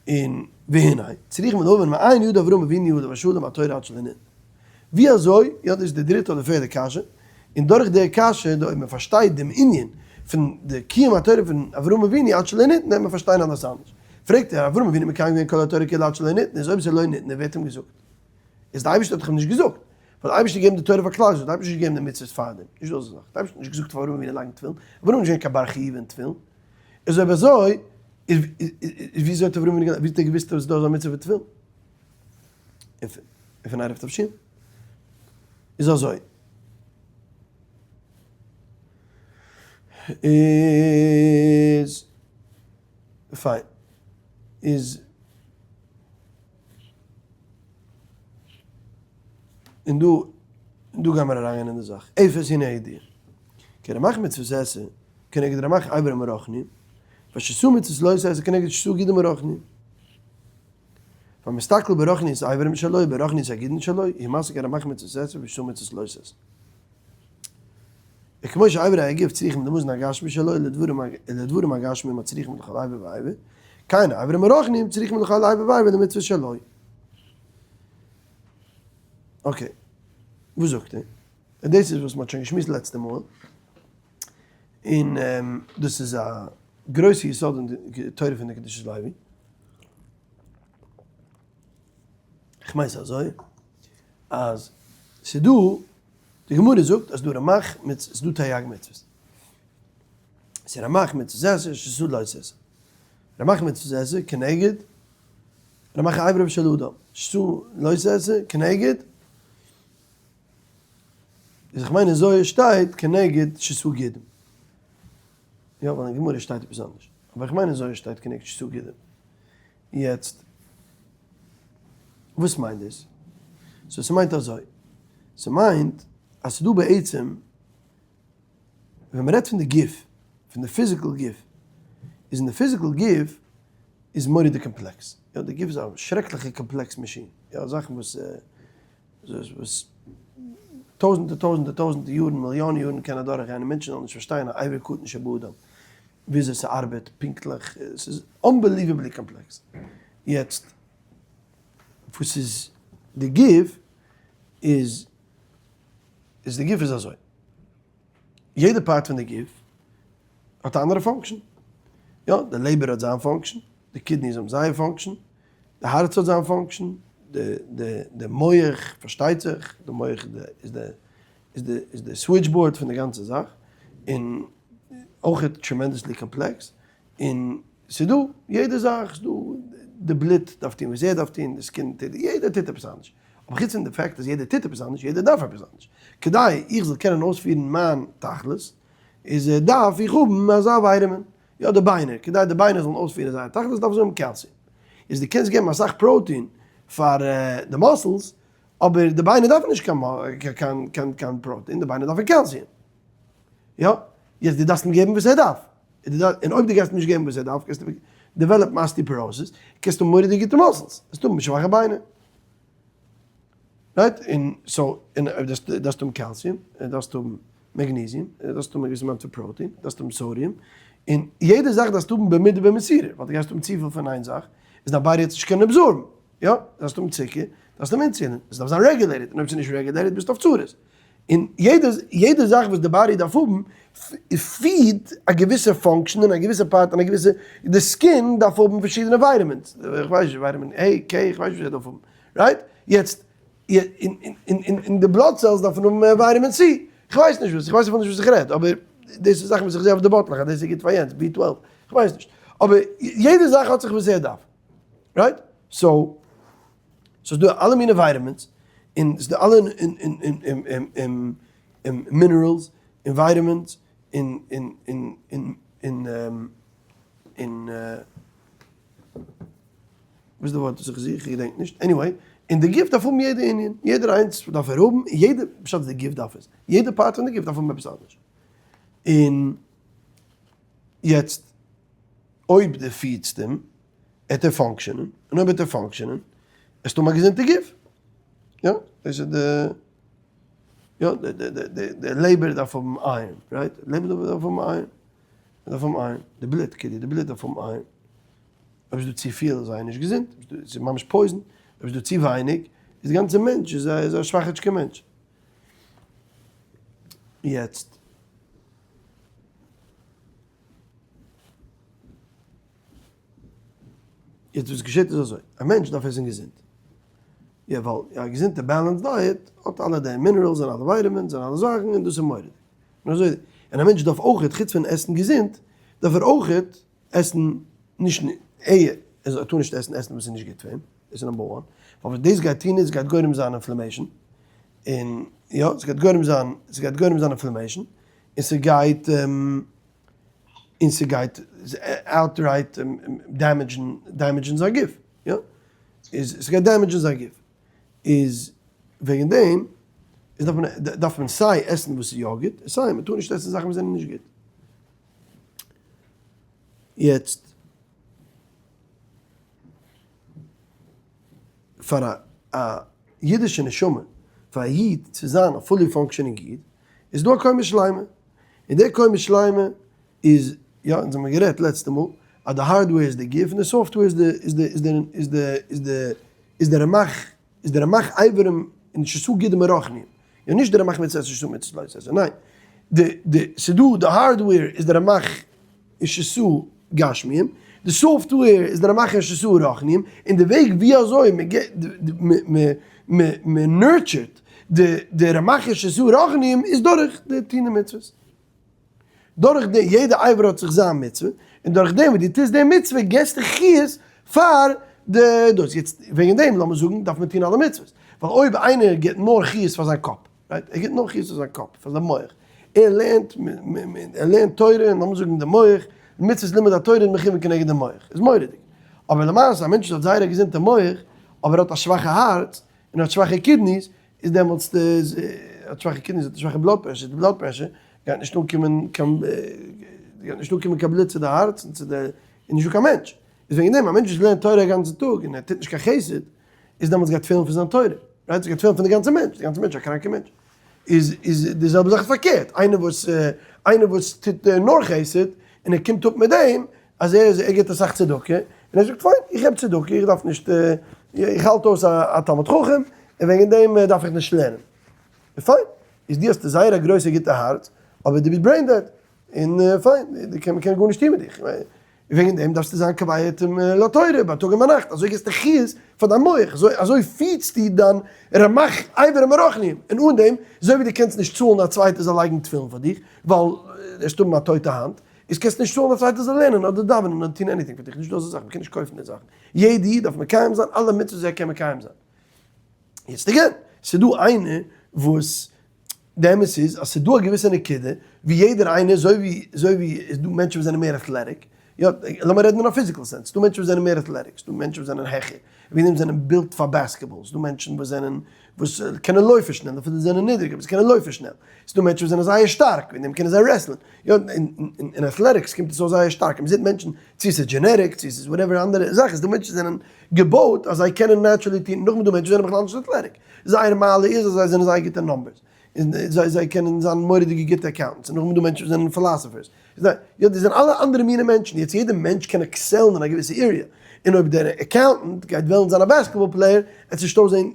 און והנה, צריכים להבין מאין ידע אברהם אבינו עליו השלום התורה עד שלא ניתנה. ווי אזוי, יא דאס איז די דריטע אדער פערדע קשיא, און דורך די קשיא, אויב מען פארשטייט דעם ענין פון די קיום התורה פון אברהם אבינו עד שלא ניתנה, וועט מען פארשטיין אלעס אנדערש. פרעגט ער, אברהם אבינו מקיים געווען כל התורה כולה עד שלא ניתנה, איז אויב ס'איז לא ניתנה ווער האט אים געזאגט? איז די אייבערשטער האט דאך אים נישט געזאגט, ווייל די אייבערשטער געגעבן די תורה פאר כלל ישראל, די אייבערשטער האט נישט געגעבן די מצוות פארדעם, נישט דאס איז די זאך, די אייבערשטער האט נישט געזאגט פאר אברהם אבינו לייגן תפילין, אברהם איז נישט געווען קיין בר חיוב אין תפילין, איז אויב אזוי איז וויאזוי האט אברהם אבינו ווי האט ער געוואוסט אז ס'איז דא אזא מצוה פון תפילין? און פון עירוב תבשילין? איז אזוי. איז פיין. איז און דא דא גיימער אריינגיין אין די זאך. אפס הנה הידיעה. כי רמח מצוות עשה כנגד רמח אברים הרוחניים, ושסו מצוות לא תעשה כנגד שסו גידים הרוחניים. והמסתכל ברוחניות אברים שלו, ברוחניות הגידין שלו, ימסק הרמח מצוות עשה ושסו מצוות לא תעשה. וכמו שאברי הגוף צריכים למזון הגשמי שלו לדברים הגשמיים הצריכים לכל אבר ואבר, כן האברים הרוחניים צריכים לכל אבר ואבר למצוות שלו. okay, וואס זאגט ער? און דאס איז וואס מ'האט שוין געשמועסט לעצטע מאל, און דאס איז א גרויסע יסוד אין די תורה פון די קדושת לוי. כ'מיין ס'איז אזוי, אז ס'איז דא, די גמרא זאגט אז דא רמח מצוות, ס'איז דא תריג מצוות. ס'איז רמח מצוות עשה, שס"ה לא תעשה. רמח מצוות עשה כנגד רמח אבריו של אדם, שס"ה לא תעשה כנגד, איז איך מיין אין זוהר שטייט כנגד שס"ה גידים. יא, ווייל אין גמרא שטייט עפעס אנדערש. אבער איך מיין אין זוהר שטייט כנגד שס"ה גידים. יעצט, וואס מיינט דאס? so ס'מיינט אזוי, ס'מיינט אז ס'דא בעצם, ווען מ'רעדט פון די גוף, פון די physical גוף, איז אין די physical גוף איז מורא'דיג קאמפלעקס. יא, די גוף איז א שרעקליכע complex מאשין. יא, זאכן וואס וואס טויזענטער טויזענטער טויזענטער יארן, מיליאן יארן קען אדורך גיין און מענטשן זאלן נישט פארשטיין א אבר קטן שבאדם וויאזוי ס'ארבעט פונקטליך, ס'איז unbelievably complex. יעצט וואס איז די גוף איז, איז די גוף איז אזוי, יעדע part פון די גוף האט א אנדערע function, יא די לעבער האט זיין function, די kidneys האבן זייער function, די הארץ האט זיין function, די מח פארשטייט זיך, די מח איז די איז די switchboard פון די גאנצע זאך, און אויך tremendously complex, און ס'איז דא יעדע זאך, ס'איז דא די בלוט דארף טון וואס ער דארף טון, די skin טוט, יעדער טוט עפעס אנדערש, אבער חוץ פון די fact אז יעדער טוט עפעס אנדערש, יעדער דארף עפעס אנדערש. כדי איך זאל קענען אויספירן מיין תכלית, איז דארף איך האבן אזא vitamin. יא די ביינער, כדי די ביינער זאלן אויספירן זייער תכלית דארפן זיי האבן calcium. איז דו קענסט געבן אסאך protein פאר די muscles, אבער די ביינער דארפן נישט קיין protein, די ביינער דארפן calcium. יא, יעצט דו דארפסט אים געבן וואס ער דארף. און אויב דו גייסט אים נישט געבן וואס ער דארף, קענסטו develop ן osteoporosis, קענסטו האבן מורא'דיג גוטע muscles, וועסטו האבן שוואכע ביינער. right? און so, און אויב דארפסט דארפסטו האבן calcium, און דארפסט האבן magnesium, און דארפסט האבן א געוויסע amount פון protein, דארפסט האבן sodium, און יעדע זאך דארפסטו האבן במידה ובמשורה, ווייל דו גייסט האבן צופיל פון איין זאך, איז דיין body וועט נישט קענען absorb ן, יא? דארפסט האבן צוקער, דארפסט האבן אינסולין, עס דארף זיין regulated, און אויב ס'איז נישט regulated ביסטו אויף צרות. און יעדע יעדע זאך וואס די body דארף האבן feed א געוויסע function און א געוויסע part און א געוויסע, די skin דארף האבן פארשידענע vitamins, איך ווייס נישט, vitamin A, K, איך ווייס נישט וואס ער דארף האבן, right? יעצט, און די blood cells דארפן האבן vitamin C, איך ווייס נישט וואס, איך ווייס אפילו נישט וואס איך רעד, אבער דאס איז זאכן וואס איך זע אויף די באטלעך אז דאס איז גוט פאר יענץ, B 12, איך ווייס נישט, אבער יעדע זאך האט זיך וואס ער דארף, right? so, ס'איז דא אלע מיני vitamins, און ס'איז דא אלע minerals און vitamins און און און און און און וואס איז די ווארט וואס איך זוך? איך געדענק נישט. anyway, און די גוף דארף האבן יעדע ענין, יעדער איינס דארף ער האבן, יעדע, פשט איז די גוף דארף עס, יעדע part פון די גוף דארף האבן עפעס אנדערש. און יעצט אויב דו feed סט אים, עט ער function ען, און אויב עט ער function ען, עסטו האבן א געזונטע גוף. יא, דאס איז די, יא, די די די די די לעבער דארף האבן iron, right? לעבער דארף האבן iron, דארף האבן iron, די בלוט, כאילו די בלוט דארף האבן iron. אויב איז דא צופיל איז זייער נישט געזונט, ס'איז ממש poison, אויב איז דא צו ווייניג, איז די גאנצע מענטש איז א איז א שוואכעטשקע מענטש. יעצט. יעצט וואס געשעט איז אזוי, א מענטש דארף עסן געזונט, יא ווייל א געזונטע balanced diet האט אלע די minerals און אלע vitamins און אלע זאכן און דאס איז מורא'דיג, און אזוי, און א מענטש דארף אויכעט חוץ פון עסן געזונט דארף ער אויכעט עסן נישט ער ער טאר נישט עסן עסן וואס איז נישט גוט פאר אים, דאס איז number one, ווייל וואס דאס גייט טון איז גייט גורם זיין inflammation, און יא ס'גייט גורם זיין ס'גייט גורם זיין inflammation, און ס'גייט און ס'גייט outright damage ן damage ן זיין גוף, יא, איז ס'גייט damage ן זיין גוף, איז וועגן דעם איז דארף מען דארף מען סיי עסן וואס איז יא גוט, און סיי מ'טאר נישט עסן זאכן וואס זענען נישט גוט. יעצט פאר א אידישע נשמה, פאר א איד צו זיין א fully functioning איד, איז דא א קומה שלימה, און די קומה שלימה איז, יא, אונז האבן גערעדט לעצטע מאל, אז די hardware איז די גוף און די software איז די, איז די, איז די, איז די, איז די, איז די רמח, איז די רמח אברים און שס"ה גידים הרוחניים. יא, נישט די רמח מצות עשה שס"ה מצות לא תעשה, ניין. די, די, ס'דא, די hardware איז די רמח און שס"ה גשמיים, די software איז די רמח און שס"ה רוחניים, און די וועג ווי אזוי מען nurture ט די רמח און שס"ה רוחניים איז דורך די טון די מצוות. דורך די, יעדע אבר האט זיך זיין מצוה, און דורך דעם וואס דו טוסט די מצוה געסטו חיות פאר די דאס. יעצט וועגן דעם לאמיר זאגן דארף מען טון אלע מצוות, ווייל אויב איינער גיבט נאר חיות פאר זיין קאפ, right? ער גיבט נאר חיות פאר זיין קאפ, פאר זיין מח, ער לערנט, ער לערנט תורה, און לאמיר זאגן די מח, מצוות לימוד התורה איז מכוון כנגד די מח, איז מורא'דיג. אבער למעשה א מענטש וואס האט זייער א געזונטע מח, אבער ער האט א שוואכע הארץ, און האט שוואכע kidneys, איז דעמאלטס די, האט שוואכע kidneys, האט שוואכע blood pressure, די blood pressure גייט נישט אנקומען קיין, גייט נישט אנקומען קיין בלוט צו די הארץ און צו די, איז נישטא קיין מענטש. איז וועגן דעם א מענטש וואס לערנט תורה א גאנצן טאג און ער טוט נישט קיין חסד, איז דעמאלטס גייט פעלן פון זיין תורה, right? ס'גייט פעלן פון די גאנצע מענטש, די גאנצע מענטש איז א קראנקע מענטש. איז איז די זעלבע זאך פארקערט, איינער וואס איינער וואס טוט נאר חסד און ער קומט אפ מיט דעם אז ער איז ער גיבט אסאך צדקה, און ער זאגט פיין איך געב צדקה איך דארף נישט איך האלט אויס א תלמיד חכם און וועגן דעם דארף איך נישט לערנען. פיין, איז דו האסט זייער א גרויסע גוטע הארץ, אבער דו ביסט brain dead, און פיין, מ'קען גארנישט טון מיט דיך. וועגן דעם דארפסטו זיין קובע עתים לתורה בייטאג און ביינאכט, אזוי גיבסטו חיות פאר דיין מח, אזוי אזוי feed סטו דיין רמח אברים הרוחניים, און אן דעם, אזוי ווי דו קענסט נישט צאלן א צווייטער זאל לייגן תפילין פאר דיך, ווייל עסט האבן א טויטע האנט, איז קענסטו נישט צאלן א צווייטער זאל לערנען אדער דאווענען אדער טון anything פאר דיך, נישטא אזא זאך, מ'קען נישט קויפן די זאכן, יעדע איד דארף מקיים זיין אלע מצוות וואס ער קען מקיים זיין. יעצט again, ס'איז דא איינער וואס, די אמת איז אז ס'איז דא א געוויסע נקודה ווי יעדער איינער, אזוי ווי אזוי ווי איז דא מענטשן וואס זענען מער athletic, יא, לאמיר רעדן אין א physical sense, ס'דא מענטשן וואס זענען מער athletic, ס'דא מענטשן וואס זענען העכער, וועגן דעם זענען built פאר basketball, ס'דא מענטשן וואס זענען וואס קענען לויפן שנעל אפילו זיי זענען נידריג אבער זיי קענען לויפן שנעל, ס'דא מענטשן וואס זענען זייער שטארק וועגן דעם קענען זיי wrestle ן, יא, אין athletics קומט עס אויס זייער שטארק, מ'זעט מענטשן, צו ס'איז genetic צו ס'איז whatever אנדערע זאך, ס'דא מענטשן זענען געבויט אז זיי קענען naturally טון, נאכדעם איז דא מענטשן וואס זענען בכלל נישט athletic, זייער מעלה איז אז זיי זענען זייער גוט אין numbers, און זיי זיי קענען זיין מורא'דיגע גוטע accountants, און נאכדעם איז דא מענטשן וואס זענען philosophers, יא דאס זענען אלע אנדערע מיני מענטשן, יעצט יעדער מענטש קען excel ן אין א געוויסע area, און אויב דער accountant גייט וועלן זיין א basketball player, עט נישט אויסזען,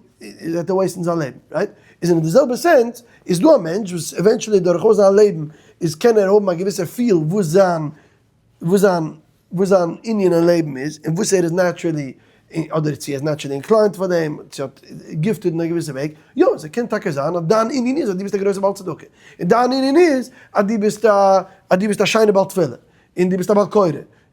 וועט ער waste ן זיין לעבן, right? איז אין די זעלבע sense איז דא א מענטש וואס eventually דורכאויס זיין לעבן איז קען ער האבן א געוויסע feel וואס זיין וואס זיין וואס זיין ענין אין לעבן איז און וואס ער איז naturally אדער צו ער איז naturally inclined פאר דעם צו האט gifted אין א געוויסע וועג, יא ס'קען טאקע זיין אז דיין ענין איז אז דו ביסט א גרויסע בעל צדקה און דיין ענין איז אז דו ביסט א אז דו ביסט א שיינע בעל תפילה און דו ביסט א בעל קורא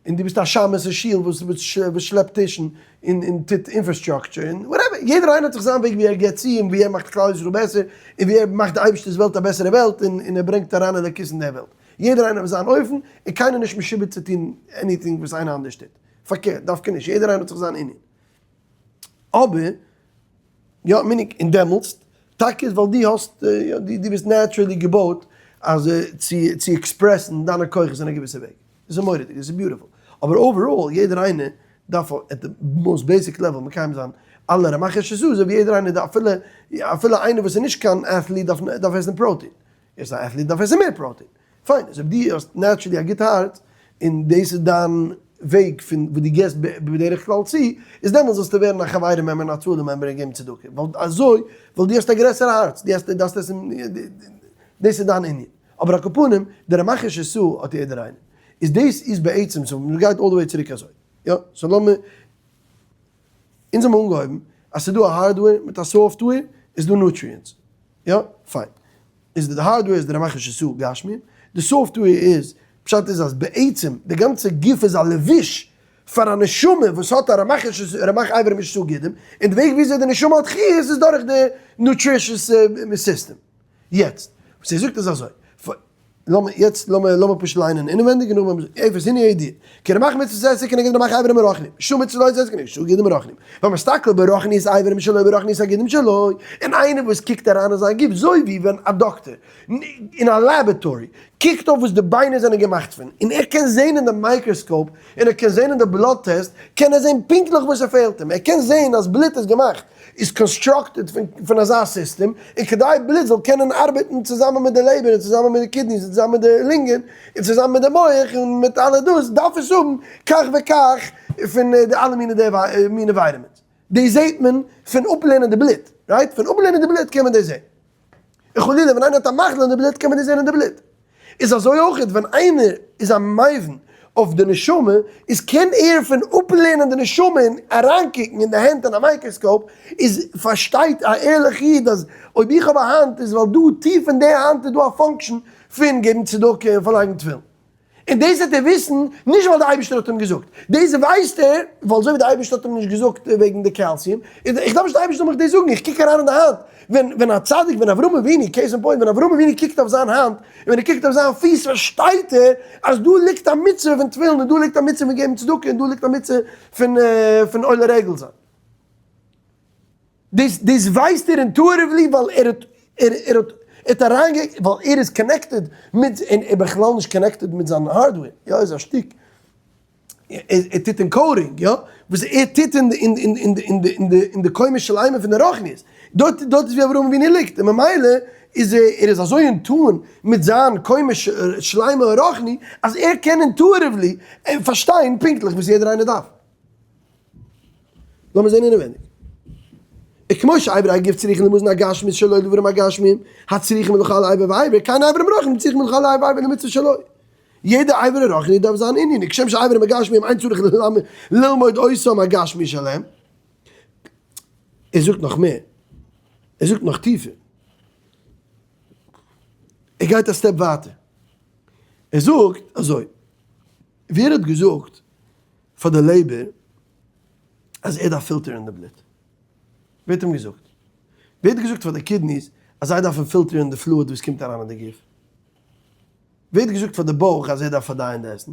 און דו ביסט א שמש אין שול וואס וואס שלעפט טישן און און טוט infrastructure און whatever, יעדער איינער האט זיך זיין וועג ווי ער געבט צו און ווי ער מאכט כלל ישראל בעסער און ווי ער מאכט די אייבערשטער'ס וועלט א בעסערע וועלט און און ער ברענגט אריין אלוקות אין דער וועלט. יעדער איינער אויף זיין אופן און קיינער נישט משועבד צו טון anything וואס איינער אנדערש טוט. פארקערט, דווקא נישט, יעדער איינער האט זיך זיין ענין. אבער, יא, meaning, און דעמאלטסט, טאקע איז ווייל דו האסט, יא, דו ביסט naturally געבויט אז צו צו express ן דיינע כוחות אין א געוויסע וועג. דאס איז מורא'דיג, דאס איז beautiful. אבער overall, יעדער איינער דארף at the most basic level מקיים זיין אלע רמ"ח שס"ה, אזוי ווי יעדער איינער דארף, אפילו אפילו איינער וואס איז נישט קיין athlete דארף דארף עסן protein. ער איז א athlete דארף עסן מער protein. פיין, איז אויב דו האסט naturally א גוט הארץ, און דאס איז דיין וועג פון וואס דו געסט בדרך כלל צו, איז דעמאלטס זאלסטו ווערן א חברים member און א הצלה member און געבן צדקה, ווייל אזוי, ווייל דו האסט א גרעסערע הארץ, דו האסט דארפסט עסן, דאס איז דיין ענין. אבער על כל פנים, די רמ"ח שס"ה האט יעדער איינער. איז דאס איז בעצם, so מ'גייט all the way צוריק אזוי. יא, so לאמיר. אונז האבן אנגעהויבן אז ס'איז דא א hardware מיט א software, איז דא nutrients. יא? פיין. איז די hardware איז די רמ"ח שס"ה גשמיים, די software איז, פשט איז אז בעצם די גאנצע גוף איז א לבוש פאר א נשמה וואס האט א רמ"ח שס"ה רמ"ח איברים ושס"ה גידים, און די וועג וויאזוי די נשמה האט חיות איז דורך די nutritious system. יעצט, וואס ער זאגט איז אזוי, לאמיר יעצט לאמיר לאמיר פשוט ליינען אינעווענדיג און נאכדעם אפס הנה הידיעה, כי רמ"ח מצוות עשה כנגד רמ"ח איברים הרוחניים, שום מצוה לא עשה כנגד שס"ה גידים הרוחניים, והמסתכל ברוחניות איברים שלו ברוחניות הגידים שלו, און איינער וואס קוקט אריין אין זיין גוף, זוי ווי ווען א דאקטער אין א laboratory קוקט אויף וואס די ביינער זענען געמאכט פון, און ער קען זען אין די microscope, און ער קען זען אין די blood test, קען ער זען פונקטליך וואס ס'פעלט אים, ער קען זען אז בלוט איז געמאכט. איז constructed פון אזא סיסטעם, און כדי בלוט זאל קענען ארבעטן צוזאמען מיט די לעבער און צוזאמען מיט די kidneys און צוזאמען מיט די לונגען און צוזאמען מיט די מח און מיט אלע דאס, דארף עס האבן כך וכך פון די אלע מיני די מיני vitamins. דאס זעט מען פון אפלערנען די בלוט, right? פון אפלערנען די בלוט קען מען דאס זען. און חלילה ווען איינער האט א מחלה אין די בלוט קען מען דאס זען אין די בלוט. איז אזוי אויך ווען איינער איז א מבין אויף די נשמה איז קען ער פון אפלערנען די נשמה און אריינקוקן אין די הענט אין א microscope איז פארשטייט א ערליך איד אז אויב איך האב א האנט איז ווייל דא טיף אין די האנט איז דא א function פון געבן צדקה און פארלייגן תפילין. און דאס וועט ער וויסן נישט ווייל דער אייבערשטער האט אים געזאגט, דאס ווייסט ער ווייל אזוי ווי דער אייבערשטער האט אים נישט געזאגט וועגן די calcium, איך דארף נישט דער אייבערשטער זאל מיך דאס זאגן, איך קוק אריין אין די האנט, ווען ווען א צדיק ווען אברהם אבינו, case in point, ווען אברהם אבינו קוקט אויף זיין האנט, און ווען ער קוקט אויף זיין פיס פארשטייט ער אז דא ליגט א מצוה פון תפילין און דא ליגט א מצוה פון געבן צדקה און דא ליגט א מצוה פון פון עולה רגל זיין. דאס דאס ווייסט ער intuitively ווייל ער האט ער ער האט ער האט אריינגע ווייל ער איז connected מיט און ער בכלל נישט connected מיט זיין hardware יא איז א שטיק ער טוט אין coding יא וואס ער טוט אין אין אין אין אין די אין די אין די קומה שלימה פון די רוחניות דארט דארט איז ווי אברהם אבינו ליגט און ממילא איז ער ער איז אזוי אין tune מיט זיין קומה שלימה הרוחני אז ער קען intuitively פארשטיין פונקטליך וואס יעדער איינער דארף. לאמיר זען אינעווייניג. וכמו שאיברי הגוף צריכים למזון הגשמי שלו לדברים הגשמיים, הצריכים לכל איבר ואיבר, כן איברים רוחניים צריכים לכל איבר ואיבר למצוה שלו. יעדע איבר רוחני דארף זיין ענין, וכשם שאיברים הגשמיים אין צריך ללמוד אותם הגשמי שלהם. ער זאגט נאך מער, ער זאגט נאך טיפער. ער גייט א step ווייטער. ער זאגט אזוי, ווער האט געזאגט פאר די לעבער אז ער דארף פילטערן די בלוט? ווער האט אים געזאגט? ווער האט געזאגט פאר די kidneys אז זיי דארפן פילטערן די fluid וואס קומט אריין אין די גוף? ווער האט געזאגט פאר די בויך אז ער דארף פארדייען די עסן?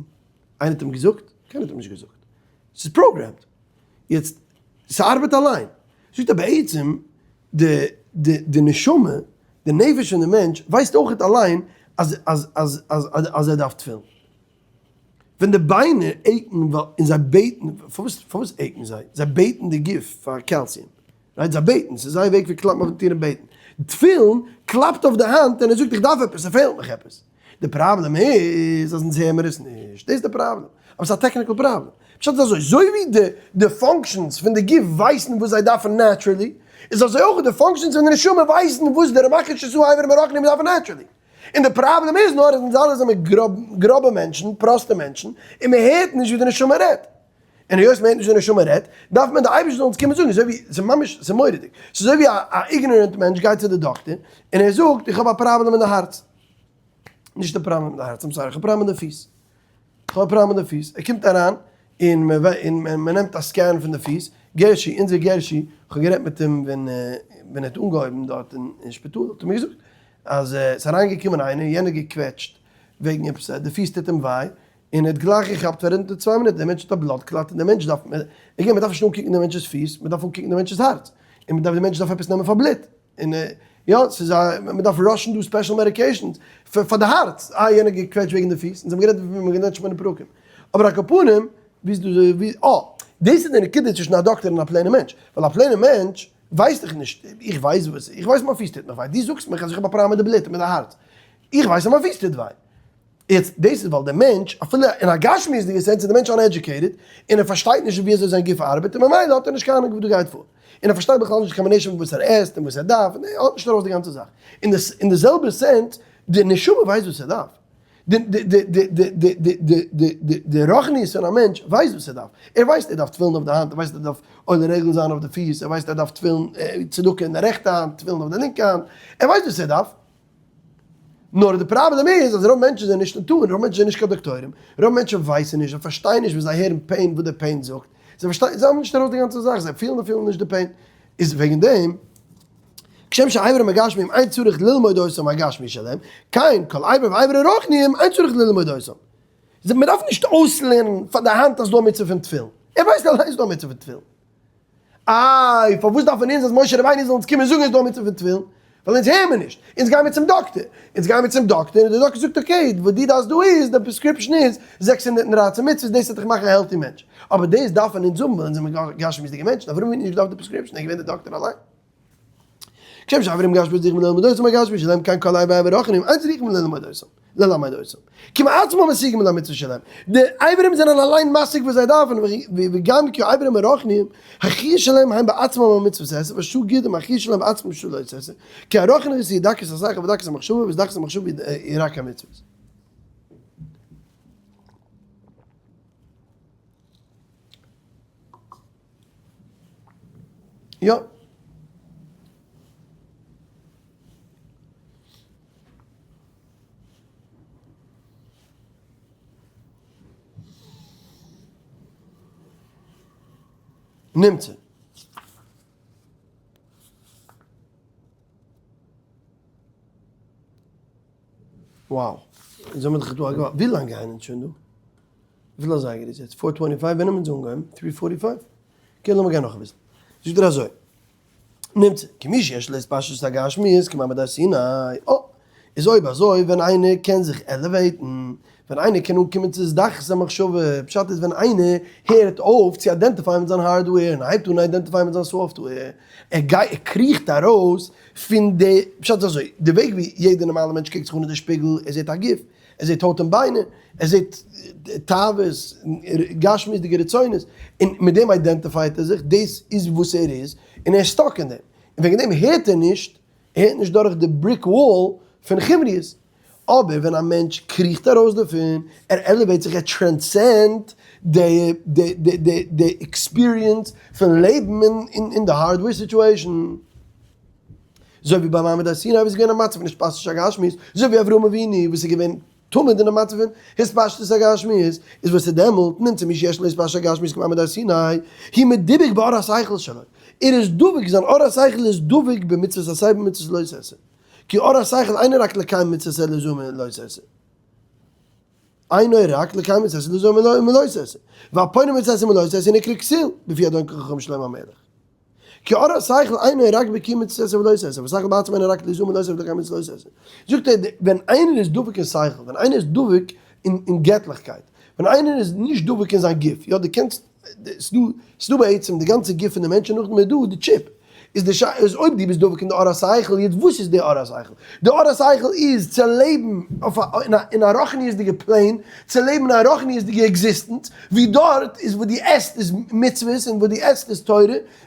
איינער האט אים געזאגט? קיינער האט אים נישט געזאגט. ס'איז programmed. יעצט, ס'ארבעט אליין. זאגט ער בעצם, די די די נשמה, די נפש פון די מענטש ווייסט אויכעט אליין אז אז אז אז אז ער דארף תפילין. ווען די ביינער ache ן און זיי בעטן, פארוואס פארוואס ache ן זיי? זיי בעטן די גוף פאר calcium. Right? זיי בעטן, ס'איז זייער וועג פון קלאפן אויף די טיר און בעטן. תפילין קלאפט אויף די האנט און ער זאגט איך דארף עפעס, ס'פעלט מיך עפעס. די פראבלעם איז אז אונז הערן מיר עס נישט, דאס איז די פראבלעם. אבער ס'איז א technical פראבלעם. פשט איז אזוי, אזוי ווי די די functions פון די גוף ווייסן וואס זיי דארפן naturally, איז אזוי אויך די functions פון די נשמה ווייסן וואס די רמ"ח שס"ה איברים הרוחניים דארפן naturally. און די פראבלעם איז נאר אז אונז אלע זעמיר גראבע מענטשן, פראסטע מענטשן, און מ'הערט נישט ווי די נשמה רעדט. און היות מ'הערט נישט די נשמה רעדט, דארף מען די אייבערשטער זאל אונז קומען זאגן, אזוי ווי, ס'איז ממש, ס'איז מורא'דיג, ס'איז אזוי ווי א ignorant מענטש גייט צו די דאקטער, און ער זאגט, איך האב א פראבלעם אין די הארץ. נישט די פראבלעם אין די הארץ, I'm sorry, איך האב פראבלעם אין די פיס. איך האב א פראבלעם אין די פיס. ער קומט אריין, און מען נעמט א scan פון די פיס, גערשי, אונזער גערשי, איך האב גערעדט מיט אים ווען ווען ער האט אנגעהויבן דארט אין שפיטאל, האט ער מיר געזאגט, אז ס'איז אריינגעקומען איינער, יענער געקוועטשט וועגן עפעס, די פיס טוט אים וויי, און ער האט גלייך געכאפט פאר אונטער צוויי מינוט, דער מענטש האט א blood clot און דער מענטש דארף, again מען דארף נישט אנקוקן דעם מענטש'ס פיס, מען דארף אנקוקן דעם מענטש'ס הארץ, און מען דארף, דער מענטש דארף עפעס נעמען פאר בלוט, און יא, ס'איז א, מען דארף rush ן דא special medications פאר די הארץ, אה יענער געקוועטשט וועגן די פיס, אונז האבן גערעדט דערפון ווען מ'האט געלערנט שמונה פרקים, אבער על כל פנים, ווי איז דא, ווי, אה, דאס איז די נקודה צווישן א דאקטער און א plain ע מענטש, ווייל א plain ע מענטש ווייסט דאך נישט, איך ווייס וואס, איך ווייס מיין פיס טוט מיך וויי, דו זאגסט מיך אז איך האב א פראבלעם מיט די בלוט און מיט די הארץ, איך ווייס אז מיין פיס טוט וויי. יעצט, דאס איז ווייל דער מענטש, אפילו אין א גשמיות'דיגע sense איז דער מענטש uneducated, און ער פארשטייט נישט ווי אזוי זיין גוף ארבעט, און ממילא האט ער נישט קיין אהנונג וואס דא גייט פאר. און ער פארשטייט בכלל נישט די combination פון וואס ער עסט און וואס ער דארף, און ער האט נישט ארויס די גאנצע זאך. אין די זעלבע sense, די נשמה ווייסט וואס ער דארף. די רוחניות פון א מענטש ווייסט וואס ער דארף. ער ווייסט ער דארף תפילין אויף די האנט, ער ווייסט ער דארף עולה רגל זיין אויף די פיס, ער ווייסט ער דארף תפילין, צדקה אין די רעכטע האנט, תפילין אויף די לינקע האנט, ער ווייסט וואס ער דארף. נאר די פראבלעם איז אז רוב מענטשן זענען נישט אין tune, רוב מענטשן זענען נישט קיין דאקטוירים, רוב מענטשן ווייסן נישט, זיי פארשטייען נישט ווען זיי הערן pain וואס די pain זאגט, זיי פארשטייען, זיי האבן נישט ארויס די גאנצע זאך, זיי פילן אפילו נישט די pain, איז וועגן דעם, כשם שהאיברים הגשמיים אין צריך ללמוד אותם הגשמי שלהם, כן כל איבר ואיבר הרוחניים אין צריך ללמוד אותם. מען דארף נישט אויסלערנען פאר די האנט אז דא א מצוה פון תפילין, ער ווייסט אליינס דא א מצוה פון תפילין. איי, פארוואס דארפן אונז אז משה רבינו זאל אונז קומען זאגן איז דא א מצוה פון תפילין? ווייל אונז הערן מיר נישט, אונז גיימיר צום דאקטער, אונז גיימיר צום דאקטער און דער דאקטער זאגט okay, וואס דו דארפסט דא איז, די prescription איז 613 מצוות, דאס וועט דיך מאכן א healthy מענטש. אבער דאס דארפן אונז האבן ווייל אונז זעמיר גשמיות'דיגע מענטשן, אברהם אבינו האט נישט געדארפט די prescription, ער איז געווען דער דאקטער אליין. כשם שהאיברים הגשמיים צריכים ללמוד אותם הגשמי שלהם כן כל האיברים הרוחניים אין צריכים ללמוד אותם ללמד אותם כי מעצמם משיגים למצוה שלהם די אברים זענען אליין משיג וואס זיי דארפן וגם כי האיברים הרוחניים החיות שלהם הם בעצמם המצוות עשה ושו גידם החיות שלהם בעצמם שלא עשה כי הרוחניות היא דקות השכל ודקות המחשבה ודקות המחשבה היא רק המצוות. יא. נמצא. Wow. אונז האבן דאך דא א געוואלד. ווי לאנג גייען אונז שוין דא? וויפיל אזייגער איז יעצט? four twenty five? ווען האבן אונז אנגעהויבן? three forty five? Okay לאמיר גיין נאך אביסל. זאגט ער אזוי, נמצא, כמי שיש לו התפשטות הגשמיות כמעמד הר סיני, אה, איז אויב אזוי ווען איינער קען זיך elevate ן, ווען איינער קען אנקומען צו דקות המחשבה, פשט איז ווען איינער הערט אויף צו identify ען מיט זיין hardware און הייבט אן identify ען מיט זיין software, ער גייט, ער קריכט ארויס פון די, פשט איז אזוי, די וועג ווי יעדער נארמאלער מענטש קוקט זיך אן אין די שפיגל, ער זעט א גוף, ער זעט הויט און ביינער, ער זעט תאוות, גשמיות'דיגע רצונות, און מיט דעם identify ט ער זיך, דאס איז וואס ער איז, און ער איז stuck אין דעם. און וועגן דעם הערט ער נישט, ער הערט נישט דורך די brick wall פון חומריות. אבער ווען א מענטש קריכט ארויס דערפון, ער elevate זיך, ער transcend די experience פון לעבן אין די hardware situation. אזוי ווי ביי מעמד הר סיני וואס איז געווען א מצב פון התפשטות הגשמיות, אזוי ווי אברהם אבינו וואס איז געווען תמיד אין א מצב פון התפשטות הגשמיות, איז וואס איז דעמאלט נמצא מי שיש לו התפשטות הגשמיות כמעמד הר סיני, הוא מדובק באור השכל שלו. ער איז דבוק, זיין אור השכל איז דבוק במצוות עשה ובמצוות לא תעשה. כי אור השכל אינו רק לקיים מצוות עשה לזו מלא תעשה. אינו רק לקיים מצוות עשה לזו מלא תעשה. והפונה מצוות עשה מלא תעשה נקרא כסיל, בפי אדון כל חכם שלמה המלך. כי אור השכל אינו רק בקיום מצוות עשה ולא תעשה, והשכל בעצמו אינו רק לזו מלא תעשה ולקיים מצוות לא תעשה. זאגט ער, ווען איינער איז דבוק אין שכל, ווען איינער איז דבוק אין געטליכקייט, ווען איינער איז נישט דבוק אין זיין גוף, יא דו קענסט, ס'דא בעצם די גאנצע גוף פון די מענטש און נאכדעם איז דא די chip, איז די שאלה איז אויב דו ביסט דבוק אין די אור השכל, יעצט וואס איז די אור השכל? די אור השכל איז צו לעבן אויף א אין א רוחניות'דיגע plane, צו לעבן אין א רוחניות'דיגע existence, ווי דארט איז וואס דו עסט איז מצוות און וואס דו עסט איז תורה,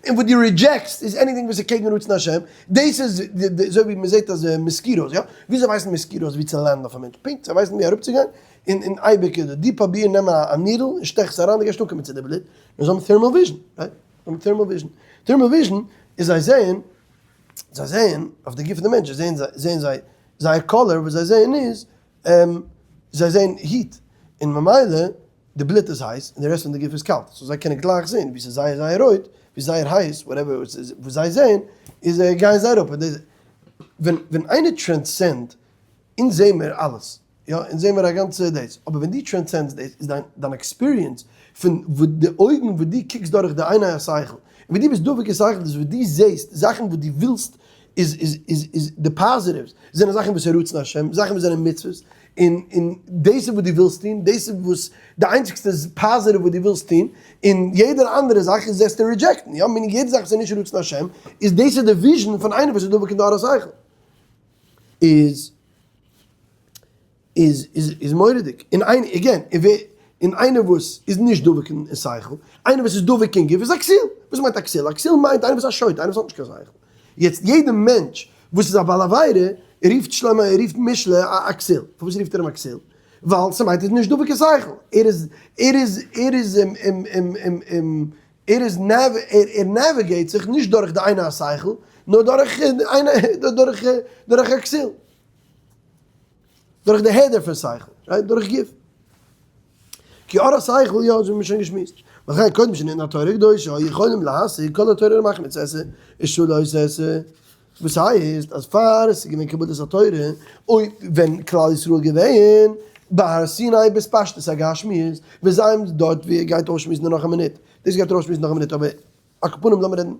און וואס דו reject סט איז anything וואס איז קעגן רצון השם, דאס איז אזוי ווי מ'זעט אז mosquitoes, יא? וויאזוי ווייסן mosquitoes ווי צו land ן אויף א מענטש? פונקט זיי ווייסן ווי אראפצוגיין, און און אייביג איז דו פראביר נעם א needle און שטעך עס אריין דו גייסט אנקומען צו די בלוט, נאר זיי האבן thermal vision, right? זיי האבן thermal vision, thermal vision איז זיי זעען, זיי זעען אויף די גוף פון די מענטש זעען זיי, זעען זיי, זייער color וואס זיי זעען איז, זיי זעען heat, און ממילא די בלוט איז הייס און די רעסט פון די גוף איז קאלט, so זיי קענען גלייך זען ווי ס'איז זייער זייער רויט, ווי זייער הייס, whatever וואס זיי זעען, איז גייען זיי אראפ, ווען ווען איינער transcend, אונז זעען מיר אלעס, יא, אונז זעען מיר א גאנצע דאס, אבער ווען דו transcend סט דאס, איז דיין דיין experience פון וואס די אויגן וואס דו קוקסט דורך די עיני השכל, און ווען דו ביסט דבוק אין שכל, דאס וואס דו זעסט, זאכן וואס דו ווילסט, איז איז איז איז די positives, זענען זאכן וואס איז רצון השם, זאכן וואס זענען מצוות, און און דאס איז וואס דו ווילסט טון, דאס איז וואס די איינציגסטע positive וואס דו ווילסט טון, און יעדער אנדערע זאך איז זעסטו reject ן, יא, meaning יעדע זאך וואס איז נישט רצון השם, איז דאס איז די vision פון איינער וואס איז דבוק אין די אור השכל. איז איז איז איז מורא'דיג, און איין again, און ווער, און איינער וואס איז נישט דבוק אין שכל, איינער וואס איז דבוק אין גוף איז א כסיל, וואס מיינט א כסיל? א כסיל מיינט איינער וואס איז א שוטה, איינער וואס האט נישט קיין שכל. יעצט יעדע מענטש וואס איז א בעל עבירה רופט שלמה, רופט משלי א כסיל, פארוואס רופט ער אים א כסיל? ווייל ס'מיינט ער איז נישט דבוק אין שכל, ער איז ער איז ער איז ער איז ער navigate זיך נישט דורך די עיני השכל, נאר דורך דורך דורך א כסיל. דורך די העדר פון שכל, right? דורך גוף. כי אור השכל, יא, אזוי האבן מיר שוין געשמועסט. ולכן קודם שניתנה התורה הקדושה, היו יכולים להשיג כל התורה רמ"ח מצות עשה ושלא תעשה. וואס הייסט אז פאר עס איז געווען קבלת התורה, אוי ווען כלל ישראל איז געווען בהר סיני בהתפשטות הגשמיות, ווען זיי האבן דארט ווי ער גייט אויסשמועסן נאך א מינוט, דאס גייט ער אויסשמועסן נאך א מינוט, אבער על כל פנים לאמיר רעדן,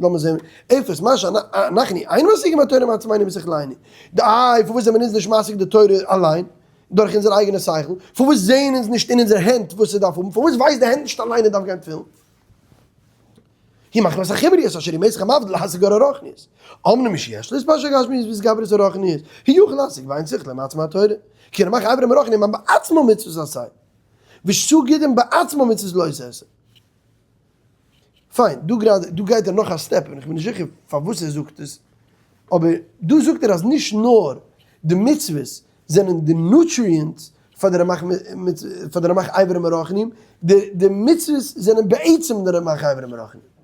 לאמיר זען, אפס מה שאנחנו אין משיגים התורה מעצמינו בשכלינו, די איי פארוואס זעמיר אונז נישט משיג די תורה אליין, דורך אונזער אייגענע שכל, פארוואס זעען אונז נישט אין אונזער הענט וואס ס'דארף האבן, פארוואס ווייסט די הענט נישט אליין ער דארף גיין תפילין? היא מחמת החיבוריות אשר היא מסך המבדיל להשיג אור הרוחניות. אמנם מי שיש לו התפשטות הגשמיות והתגברות הרוחניות, הוא יכול להשיג באין שכלו מעצם התורה, כי רמ"ח אברים הרוחניים הם בעצמם מצוות עשה, ושס"ה גידים בעצמם מצוות לא תעשה. פיין, דא גראדע, דא גייט ער נאך א step, און איך בין נישט זיכער פארוואס ער זאגט עס, אבער דא זאגט ער אז נישט נאר די מצוות זענען די nutrients פאר די רמ"ח פאר די רמ"ח אברים הרוחניים, די די מצוות זענען בעצם די רמ"ח אברים הרוחניים.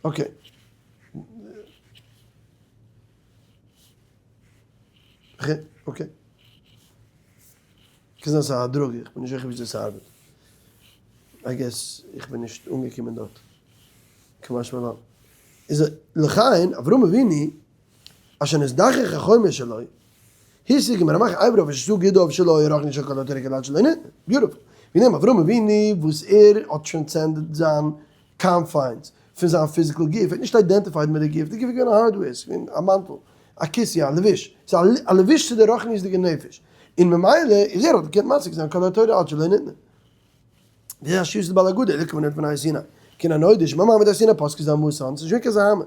okay. Okay. קען זיין ס'איז א הדרגה, איך בין נישט זיכער וויאזוי ס'ארבעט. I guess איך בין נישט אנגעקומען דארט. קא משמע לן. איז לכן, אברהם אבינו, אשר נזדכך החומר שלו, השיג מרמ"ח אבריו ושס"ה גידיו שלו רוחניות של כל התורה כולה עד שלא ניתנה. Beautiful. ווי נעם אברהם אבינו וואס ער האט transcended זיין confines פון זיין physical גוף, ער האט נישט identified מיט די גוף, די גוף איז געווען א hardware, ס'איז געווען א מאנטל, א כיסוי, א לבוש, ס'איז א לבוש צו די רוחניות'דיגע נפש, און ממילא איז ער האט געקענט משיג זיין כל התורה עד שלא ניתנה. ווי א שיעור בעל הגדה, אלוקי מנהל פון הר סיני, כעין הנודע שבמעמד הר סיני פסקו זוהמתן, ס'איז נישט געווען קיין זוהמא,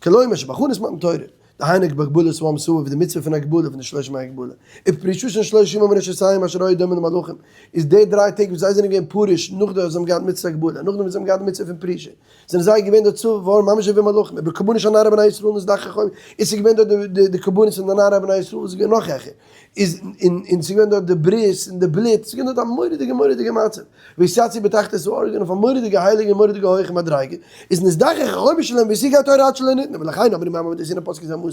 כלומר שבהכנות מתן תורה, דהיינו בהגבלת העם סביב די מצוה פון הגבלה פון די שלושה ימי הגבלה, ופרישתן שלושה ימים מראשותיהם אשר היו דומים למלאכים, איז די דריי טעג וואס זיי זענען געווען פרוש נאכדעם וואס זיי האבן געהאט מצוות הגבלה, נאכדעם וואס זיי האבן געהאט די מצוה פון פרישה, זענען זיי געווען דארט צו ווארן ממש ווי מלאכים, ובקרבנות של נערי בני ישראל נזדכך חום, איז ס'איז געווען דארט די קרבנות פון די נערי בני ישראל וואס איז געווען נאך העכער, איז און און ס'איז געווען דארט די ברית און די בלוט, ס'איז געווען דארט א מורא'דיגע מורא'דיגע מצב, ויתייצבו בתחתית ההר אויף א מורא'דיגע הייליגע מורא'דיגע הויכע מדריגה, איז נזדכך החומה שלהם והשיגו התורה עד שלא ניתנה, ולכן אמרו במעמד הר סיני פסקה זוהמתן,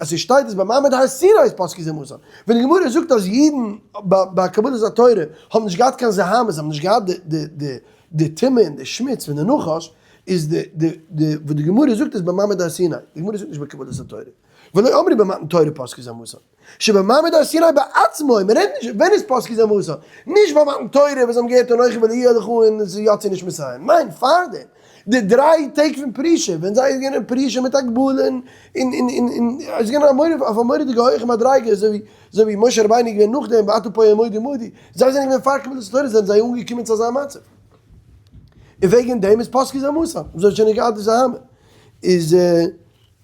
אז ס'שטייט אז ביי מעמד הר סיני איז פסקה זוהמתן, ווען די גמרא זאגט אז אידן ביי קבלת התורה האבן נישט געהאט קיין זוהמא, זיי האבן נישט געהאט די די די. די טומאה און די שמוץ פון די נחש איז די די די וואס די גמרא זאגט איז במעמד הר סיני, די גמרא זאגט נישט בקבלת התורה, ולא אמרו במתן תורה פסקו זוהמתן, שבמעמד הר סיני בעצמו, מען רעדט נישט ווען איז פסקו זוהמתן, נישט ביי מתן תורה וואס זיי האבן געהערט אנכי ולא יהיה לך און עס איז יצא נשמותיהם, ניין פארדעם, די דריי טעג פון פרישה ווען זיי איז געווען אין פרישה מיט הגבלה און און און און עס איז געווען א מורא אויף א מורא'דיגע הויכע מדריגה אזוי ווי אזוי ווי משה רבינו איז געווען נאכדעם ואתה פה עמוד עמדי, זיי זענען געווען פאר קבלת התורה זענען זיי אנגעקומען צו אזא מצב. און וועגן דעם איז פסקו זוהמתן, אזוי האט שוין געהאט די זוהמא, איז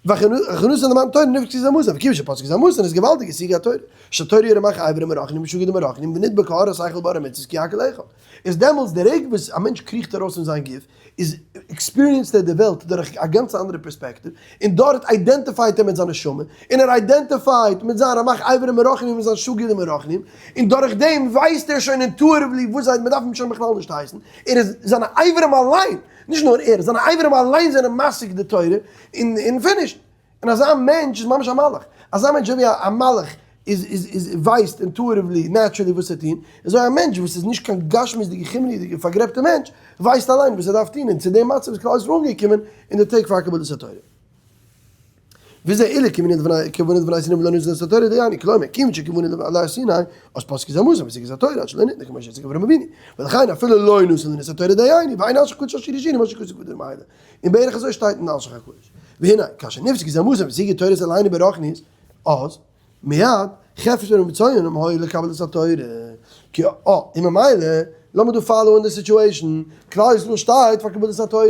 והכנתן למתן תורה נפסקה זוהמתן, וכיוון שפסקו זוהמתן איז געוואלדיג השיגה התורה, שהתורה היא רמ"ח אברים הרוחניים ושגה דמרוחניים ונדבק האור השכל באור המצוות כי הכל אחד. איז דעמאלטס די רגע וואס א מענטש קריכט ארויס פון זיין גוף, איז experience ט ער די וועלט דורך א גאנץ אנדערע פערספעקטיוו, און דארט identify ט ער מיט זיין נשמה, און ער identify ט מיט זיין רמ"ח אברים הרוחניים און זיין שגה דמרוחניים, און דורך דעם ווייסט ער שוין intuitively וואס זיי, מ'דארף אים שוין בכלל נישט הייסן, ער איז זיינע אברים אליין, נישט נאר ער, זיינע אברים אליין זענען משיג די תורה, און און finished. און אזא מענטש איז ממש א מלאך. אזא מענטש אזוי ווי א מלאך איז איז איז ווייסט intuitively, naturally וואס צו טון, אזוי א מענטש וואס איז נישט קיין גשמיות'דיגע חומריות'דיגע פארגרעבטע מענטש, ווייסט אליין וואס ער דארף טון, און צו דעם מצב איז כלל ישראל אנגעקומען אין די טעג פאר קבלת התורה. וזה אילו כוונת בני סיני ולא נתנו את התורה דיינו, כלומר, כיוון שכוונת על סיני, אז פסקו זוהמתן והשיגו את התורה, עד שלא ניתנה כמו שהשיג אברהם אבינו. ולכן אפילו לא נתנו את התורה דיינו, ואין אלשיך קדוש עשירי שירים מה שכתוב בדברים האלה. און בערך אזוי שטייט אין אלשיך הקדוש. והנה, כאשר נפסקה זוהמתן והשיגו תורת אלהינו ברוחניות, אז, מיד, חפצם ורצונם היה לקבל את התורה. כי א, און ממילא, לאמיר דא follow ען די situation, כלל ישראל שטייט פאר קבלת התורה.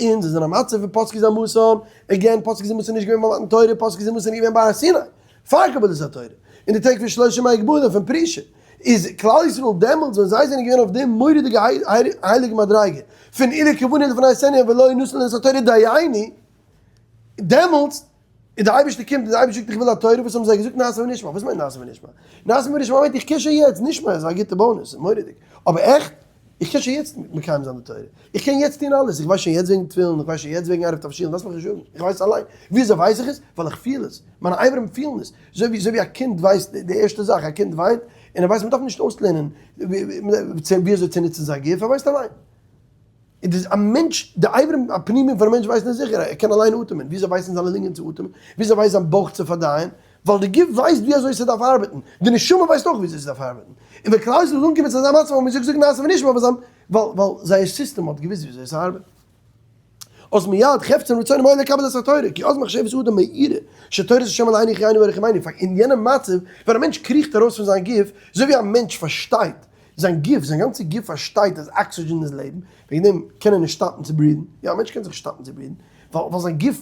און זיי זענען א מצב פון פסקו זוהמתן, again, פסקו זוהמתן איז נישט געווען ביי מתן תורה, פסקו זוהמתן איז געווען ביי הר סיני, פאר קבלת התורה, אין די טעג פון שלושה ימי הגבלה פון פרישה, איז כלל ישראל דעמאלטס ווען זיי זענען געווען אויף די מורא'דיגע הייליגע מדריגה פון אילו כוונו לפני סנ ולא נתנו לנו את התורה דיינו, דעמאלטס און די אייבערשטער קומט און די אייבערשטער זאגט איך וויל א תורה, וואס האבן זיי געזאגט נעשה ונשמע, וואס מיינט נעשה ונשמע? נעשה ונשמע מיינט איך קען שוין יעצט, נשמע איז א גוטע bonus, מורא'דיג, אבער עכט, איך קען שוין יעצט מקיים זיין די תורה, איך קען יעצט טון אלעס, איך ווייס שוין יעצט וועגן תפילין, איך ווייס שוין יעצט וועגן עירוב תבשילין, דארפסט מיך נישט זאגן, איך ווייס אליין, וויאזוי ווייס איך עס? ווייל איך פיל עס, מיינע אברים פילן עס, אזוי ווי אזוי ווי א קינד ווייסט די ערשטע זאך, א קינד וויינט און ער ווייסט מען דארף נישט אויסלערנען וויאזוי צו נוצן זיין גוף, ער ווייסט אליין. און דאס א מענטש, די אברים הפנימיים פון א מענטש ווייסן עס זיכער, ער קען אליין אטעמען, וויאזוי ווייסן זיינע לונגען צו אטעמען? וויאזוי ווייסט זיין בויך צו פארדייען? ווייל די גוף ווייסט ווי אזוי ס'דארף ארבעטן, די נשמה ווייסט אויך ווי אזוי ס'דארף ארבעטן. און ווען כלל ישראל איז אנגעקומען צו אזא מצב האבן זיי געזאגט נעשה ונשמע ווייל זיי האבן, ווייל זייער סיסטעם האט געוואוסט ווי אזוי ס'ארבעט. אז מיד חפצם ורצונם היה לקבל את התורה, כי אז מחשבת אדם מאירה, שתורת השם עלינו חיינו ורחמינו, פאר אין יענעם מצב ווען א מענטש קריכט ארויס פון זיין גוף, אזוי ווי א מענטש פארשטייט, זיין גוף, זיין גאנצע גוף פארשטייט אז אקסידזשען איז לעבן, וועגן דעם קען ער נישט stop ן צו breathe ן, יא א מענטש קען זיך stop ן צו breathe ן, ווייל זיין גוף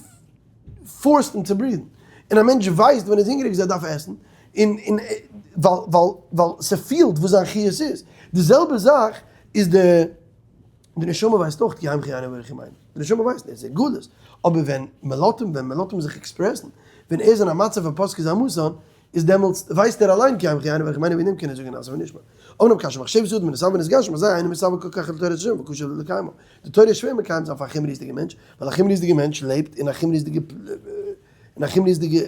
force ט אים צו breathe ן, און א מענטש ווייסט ווען ער איז הונגעריג אז ער דארף עסן, און און ווייל ווייל ווייל ס'פילט וואס זיין חיות איז, די זעלבע זאך איז די די נשמה ווייסט אויך כי הם חיינו ורחימינו, די נשמה ווייסט ער איז אין גלות, אבער ווען מ'לאט אים ווען מ'לאט אים זיך express ן, ווען ער איז אין א מצב פון פסקו זוהמתן, איז דעמאלטס ווייסט ער אליין כי הם חיינו ורחימינו וועגן דעם קען ער זאגן נעשה ונשמע. אמנם כאשר מחשבת אדם נתעבה ונתגשם אזי אינו מתאוה כל כך לתורת השם וקשה לו לקיימה. די תורה איז שווער מקיים זיין פאר א חומריות'דיגע מענטש, ווייל א חומריות'דיגע מענטש לעבט אין א חומריות'דיגע אין א חומריות'דיגע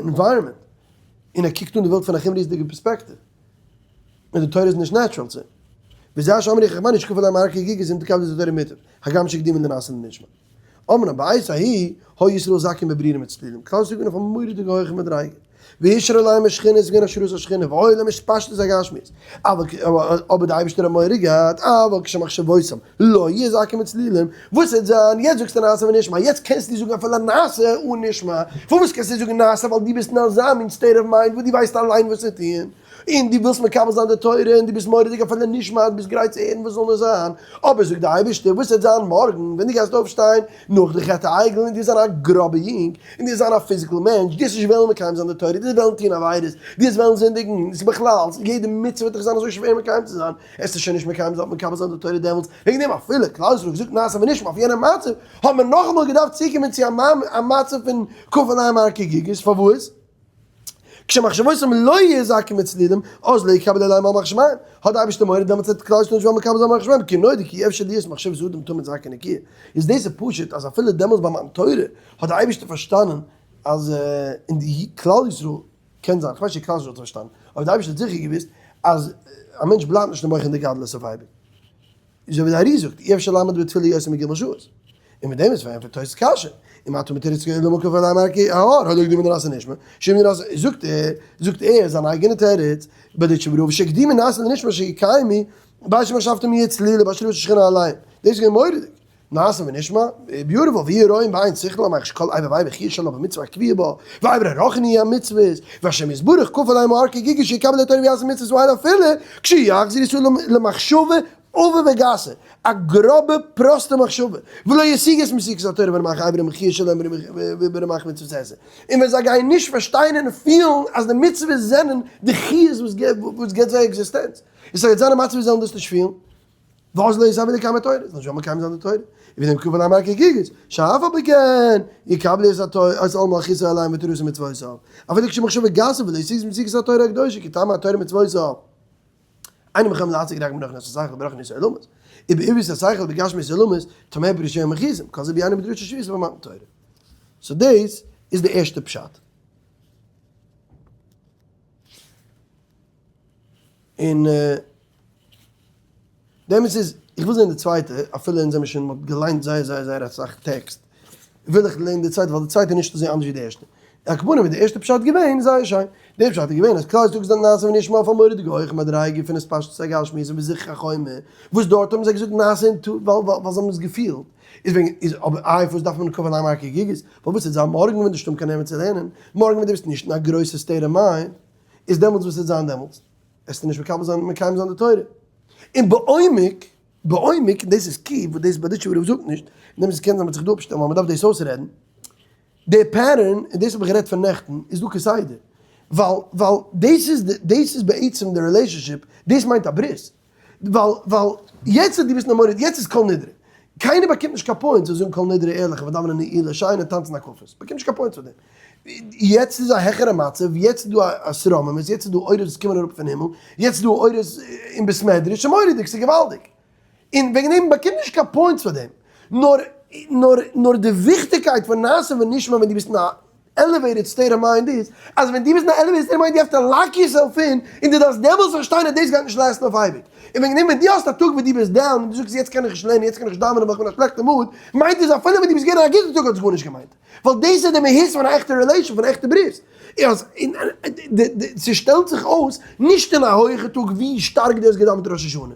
environment, און ער קוקט אן די וועלט פון א חומריות'דיגע פערספעקטיוו. און די תורה איז נישט natural צו אים. וזה שאמרו חכמינו שכפה עליהם הר כגיגית אם תקבלו את התורה מוטב, הגם שהקדימו לנעשה לנשמע. אמנם בעת ההיא היו ישראל זכים וברורים וצלולים, כלל ישראל איז געווען אויף א מורא'דיגע הויכע מדריגה, והשרה עליהם השכינה איז געווען השראת השכינה, והיו להם התפשטות הגשמיות, אבער די אייבערשטער האט מורא געהאט, אבל כשמחשבותם לא יהיו זכים וצלולים, וואס וועט זיין, יעצט זאגסטו נעשה ונשמע, יעצט קענסטו זאגן אפילו נעשה אן נשמע, פארוואס קענסטו זאגן נעשה ווייל דו ביסט אין אזא מין state of mind וואס דו ווייסט אליין וואס צו טון, און דו ווילסט מקבל זיין די תורה, און דו ביסט מורא'דיג אפילו נשמע, דו ביסט גרייט צו הערן וואס זאל נאר זיין, אבער זאגט די אייבערשטער, וואס וועט זיין מארגן ווען דו גייסט אויפשטיין נאך די חטא העגל, און דו וועסט זיין א גראבע יונג, און דו וועסט זיין א physical מענטש, דו וועסט נישט וועלן מקיים זיין די תורה, דו וועסט וועלן טון עבירות, דו וועסט וועלן זינדיגן, עס איז בכלל, יעדע מצוה וועט דיך זיין אזוי שווער מקיים צו זיין, עסטו שוין נישט מקיים זיין מקבל זיין די תורה דעמאלטס, וועגן דעם אפילו כלל ישראל האט געזאגט נעשה ונשמע אויף יענע מצב, האט מען נאכאמאל געדארפט צוקומען צו א מצב פון כפה עליהם הר כגיגית, פארוואס? כשמחשבותם לא יהיה זכים וצלולים, אז לא יקבל עליהם עול מלכות שמים, האט די אייבערשטער מורא דעמאלטס וועט כלל ישראל נישט וועלן מקבל זיין מלכות שמים, כי נודע כי אי אפשר להיות מחשבת אדם תמיד זכה ונקיה, איז דאס איז פשוט אז אפילו דעמאלטס ביי מתן תורה האט די אייבערשטער פארשטאנען אז אין די כלל ישראל קען זיין, כ'ווייס נישט צו כלל ישראל האט פארשטאנען, אבער די אייבערשטער האט זיכער געוואוסט אז א מענטש בלייבט נישט אין מוחין דגדלות אויף אייביג. אזוי ווי די ארי זאגט, אי אפשר לעמוד בתפילה יותר מג' שעות. און מיט דעם איז פארענטפערט תוס' קשיא, אם אתה מתיר את למקום פאר דיין מרקי ההר, הלא הקדימו נעשה נשמע, שאם נעשה, זאגט ער, זאגט ער זיין אייגענע תירוץ, בארדיטשובער רב שהקדימו נעשה לנשמע שיקיימו, בית שמחשבתם יהיה צלילה באשרי שכינה עליהם. דאס איז געווען מורא'דיג. נעשה ונשמע, beautiful, ויהי רואים בעין שכל המח שכל אבר ואבר חיות שלו במצוה הקביעה בה, ואבר הרוחני היא המצוות, והשם יתברך כפה עליהם הר כגיגית שיקבל התורה ויעשה מצוות ואין אפילו כשיחזיר ישראל למחשבה עבה וגסה, א גראבע פראסטע מחשבה, ולא ישיג את מתיקות התורה ברמ"ח אברים וחיות שלהם ברמ"ח מצוות עשה, און ווען זיי גייען נישט פארשטיין און פילן אז די מצוות זענען די חיות וואס געבט זיי עקזיסטענץ, און ס'וועט זיין א מצב ווי זיי זאלן דאס נישט פילן. ואז לא יסביר לקיים התורה, זאל נישט וועלן מקיים זיין די תורה, ווי דעם כפל אמר כגיגית, שאף על פי כן יקבלו את התורה, את עול מלכותו עליהם ותורתו ומצוותיו, אפילו כשמחשבה גסה ולא השיג משיגת התורה הקדושה, כי טעם התורה ומצוותיו אינם יכולים להשיג רק ברוחניות השכל וברוחניות העולמות, ובעברית השכל ובגשמיות העולמות, טמא פירושו המכעיסים, כל זה ביארנו בדרשה שביעית במתן תורה. so דאס איז די ערשטע פשט. און דעמאלטס איז, איך וויל זען די צווייטע, אפילו אונז האבן שוין מ'האט געליינט זייער זייער זייער אסאך טעקסט, וויל איך לערנען די צווייטע ווייל די צווייטע איז נישט אזוי אנדערש ווי די ערשטע. על כל פנים איז די ערשטע פשט געווען זייער שיין. די פשט איז געווען אז כלל ישראל זענען נעשה ונשמע אויף א מורא'דיגע הויכע מדריגה פון התפשטות הגשמיות און בזיכוך החומר, וואס דארט האבן זיי געזאגט נעשה און טו ווייל ווייל זיי האבן עס געפילט. איז וועגן איז אבער איי פארוואס דארף מען כפה עליהם הר כגיגית? ווייל וואס וועט זיין מארגן ווען דו שטומט קיין נעמען צו לערנען? מארגן ווען דו ביסט נישט אין א גרויסע state of mind? איז דעמאלטס וואס וועט זיין דעמאלטס? וועסטו נישט מקבל זיין מקיים זיין די תורה. און בעומק, בעומק, דאס איז key, וואס דאס בארדיטשובער רב זאגט נישט, און דעמאלטס קען זיין מ'וועט זיך דא אפשטעלן ווייל מ'דארף דאס אויסרעדן, די pattern, און דאס האב איך גערעדט פון נעכטן, איז דא כסדר. ווייל, ווייל דאס איז, דאס איז בעצם די relationship, דאס מיינט א ברית. ווייל, ווייל יעצט אז דו ביסט נאר מורד, יעצט איז כל נדרי. קיינער באקומט נישט קיין points אויף זאגן כל נדרי ערליך און דאווענען נעילה שיין און טאנצן הקפות. באקומט נישט קיין points פאר דעם. יעצט איז א העכערע מצב, יעצט איז דא א התרוממות, יעצט איז דא אורות וואס קומען אראפ פון הימל, יעצט איז דא אורות אין בית מדרש, ס'איז מורא'דיג, ס'איז געוואלדיג. און וועגן דעם באקומט נישט קיין points פאר דעם. נאר, נאר, נאר די וויכטיגקייט פון נעשה ונשמע ווען דו ביסט אין א elevated state of mind איז, אז ווען דו ביסט אין א elevated state of mind you have to lock yourself in, און דו דארפסט דעמאלטס פארשטיין אז דאס גייט נישט last ן אויף אייביג. און וועגן דעם ווען דו האסט א טאג וואס דו ביסט down און דו זאגסט יעצט קען איך נישט לערנען, יעצט קען איך נישט דאווענען ווייל איך בין אין א שלעכטע mood, מיינט עס אפילו ווען דו ביסט געווען אין א גוטע טאג האט עס גארנישט געמיינט. ווייל דאס איז די מהות פון א עכטע relation, פון א עכטע ברית. ס'שטעלט זיך אויס נישט אין א הויעכע טאג ווי שטארק דו האסט געדאווענט ראש השנה.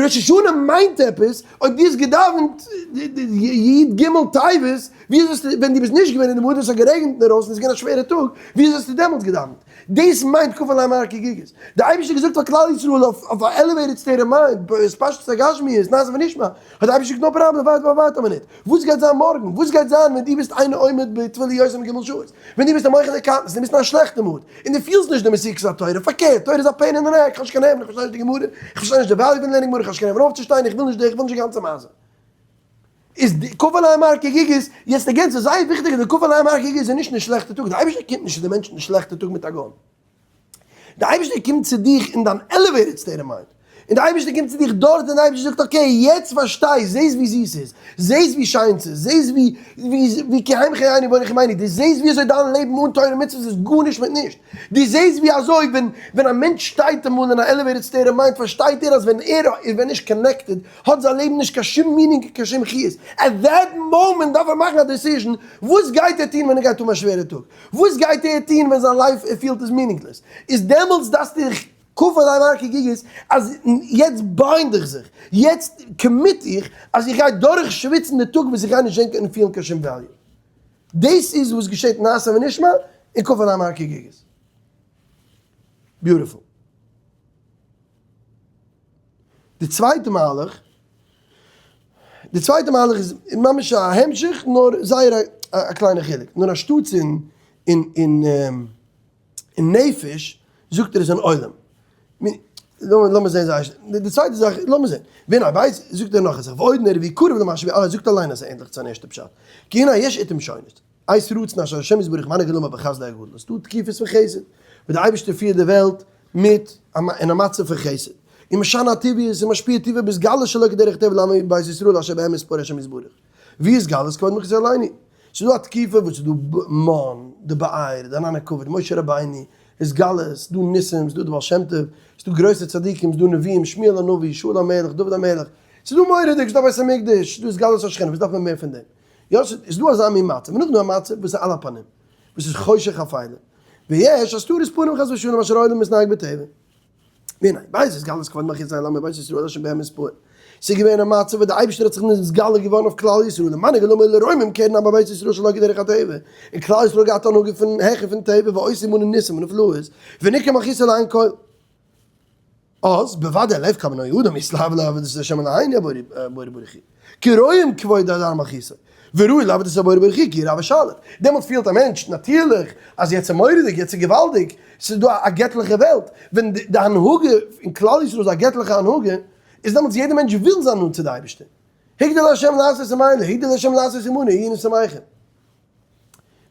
ראש השנה מיינט עפעס, אויב דו האסט געדאווענט י ג טבת, ווי אזוי האסטו, ווען דו ביסט נישט געווען אין די mood און עס האט גערעגנט אינדערויסן, עס איז געווען א שווערע טאג, ווי אזוי האסטו דעמאלטס געדאווענט? דאס מיינט כפה עליהם הר כגיגית. די אייבערשטער האט געזאגט פאר כלל ישראל אויף א elevated state of mind, התפשטות הגשמיות, נעשה ונשמע, האט די אייבערשטער געזאגט no problem, ווארט ווארט ווארט א מינוט, וואס גייט זיין מארגן? וואס גייט זיין ווען דו ביסט אינו עומד בתפילה יותר מג' שעות? ווען דו ביסט א מוחין דקטנות, דו ביסט אין א שלעכטע mood, און דו פילסט נישט די מתיקות התורה, פארקערט, תורה איז א pain in the neck, איך האב נישט קיין נערוון, איך פארשטיי נישט די גמרא, איך פארשטיי נישט די value פון לערנען גמרא, איך האב נישט קיין נערוון אויפצושטיין, איך וויל נישט די, איך וויל נישט די גאנצע מעשה. איז די כפה עליהם הר כגיגית, יעצט again, ס'איז זייער וויכטיג אז די כפה עליהם הר כגיגית איז נישט אין די שלעכטע טאג, די אייבערשטער קומט נישט צו די מענטשן אין די שלעכטע טאג מיט א gun. די אייבערשטער קומט צו דיך אין דיין elevated state of mind, און די אייבערשטער קומט צו דיך דארט און די אייבערשטער זאגט okay יעצט פארשטיי, זעסט ווי זיס ס'איז, זעסט ווי שיין ס'איז, זעסט ווי ווי כי הם חיינו ואנכי ימינו, דו זעסט ווי אזוי דיין לעבן אן תורה ומצוות איז גארנישט מיט נישט, דו זעסט ווי אזוי ווען ווען א מענטש שטייט אמאל אין א elevated state of mind פארשטייט ער אז ווען ער איז ווען נישט connected האט זיין לעבן נישט קיין שום meaning און קיין שום חיות, at that moment דארף ער מאכן א decision וואס גייט ער טון ווען ער גייט האבן א שווערע טאג. וואס גייט ער טון ווען זיין life ער פילט איז meaningless? איז דעמאלטס דארפסטו דיך כפה עליהם הר כגיגית אז יעצט bind איך זיך, יעצט commit איך אז איך גיי דורך שוויצן די טאג וואס איך גיי נישט זען און פילן קיין שום value. דאס איז וואס געשעט נעשה ונשמע און כפה עליהם הר כגיגית. Beautiful. די צווייטע מהלך, די צווייטע מהלך איז ממש א המשך נאר זייער א קליינע חילוק, נאר אנשטאטס אין אין אין אין נפש זאגט ער עס אין עולם. לאמיר זען זייער שנעל, די צווייטע זאך, לאמיר זען, והנה בית זאגט ער נאך א זאך, ועוד נראה ווי קרוב למה שבי, אה ער זאגט אליין אז עס איז ענדליך צו זיין ערשטע פשט, כי הנה יש עתים שונות, עת רצון אשר השם יתברך מנהיג עולמו בחסדו הגדול, עס איז דא תקופות פון חסד, וואס דער אייבערשטער פירט די וועלט מיט אין א מצב פון חסד, און משנה הטבעיות און משפיע טבעו בהתגלות שלא כדרך טבע לעמו בית ישראל אשר בהם יתפאר השם יתברך, והתגלות כבוד מלכותו עלינו. ס'איז דא א תקופה וואס ס'איז דא מן, די באר, די ענני כבוד, משה רבינו, התגלות, ס'איז דא ניסים, ס'איז דא די בעל שם טוב, ס'איז ס'איז דא גרויסע צדיקים, ס'איז דא נביאים, שמואל הנביא, שאול המלך, דוד המלך, ס'איז דא מורא'דיג, ס'איז דא בית המקדש, ס'איז דא התגלות השכינה, וואס דארף מען מער פון דעם? יא, ס'איז דא אזא מין מצב, און נאכדעם א מצב וואס איז על הפנים, וואס איז חושך אפלה, ויש הסתרת פנים חס ושלום אשר העולם מתנהג בטבע. והנה, בעת התגלות כבוד מלכות ישראל על בית ישראל אשר בהם מתפאר. ס'איז געווען א מצב וואס דער אייבערשטער האט זיך נתגלה געווארן אויף כלל ישראל, למנהיג עולמו לרומם קרן עם בית ישראל שלא כדרך הטבע, און כלל ישראל האט געהאט הנהגה פון העכער פון טבע ועושה עמנו ניסים ונפלאות, וניכר מלכותו לעין כל. אז בוודאי לב כל בני אדם יתלהבו לעבודת השם אלהינו הבורא ברוך הוא, כי רואים כבוד הדר מלכותו, וראוי לעבוד את הבורא ברוך הוא כי רב ושליט. דעמאלט פילט א מענטש נאטירליך אז יעצט איז מורא'דיג, יעצט איז געוואלדיג, ס'איז דא א געטליכע וועלט. ווען די הנהגה אין כלל ישראל איז א געטליכע הנהגה, איז דעמאלטס יעדער מענטש וויל זיין נאנט צו די אייבערשטער. הגדיל ה' לעשות עמנו, הגדיל ה' לעשות עמנו, היינו שמחים.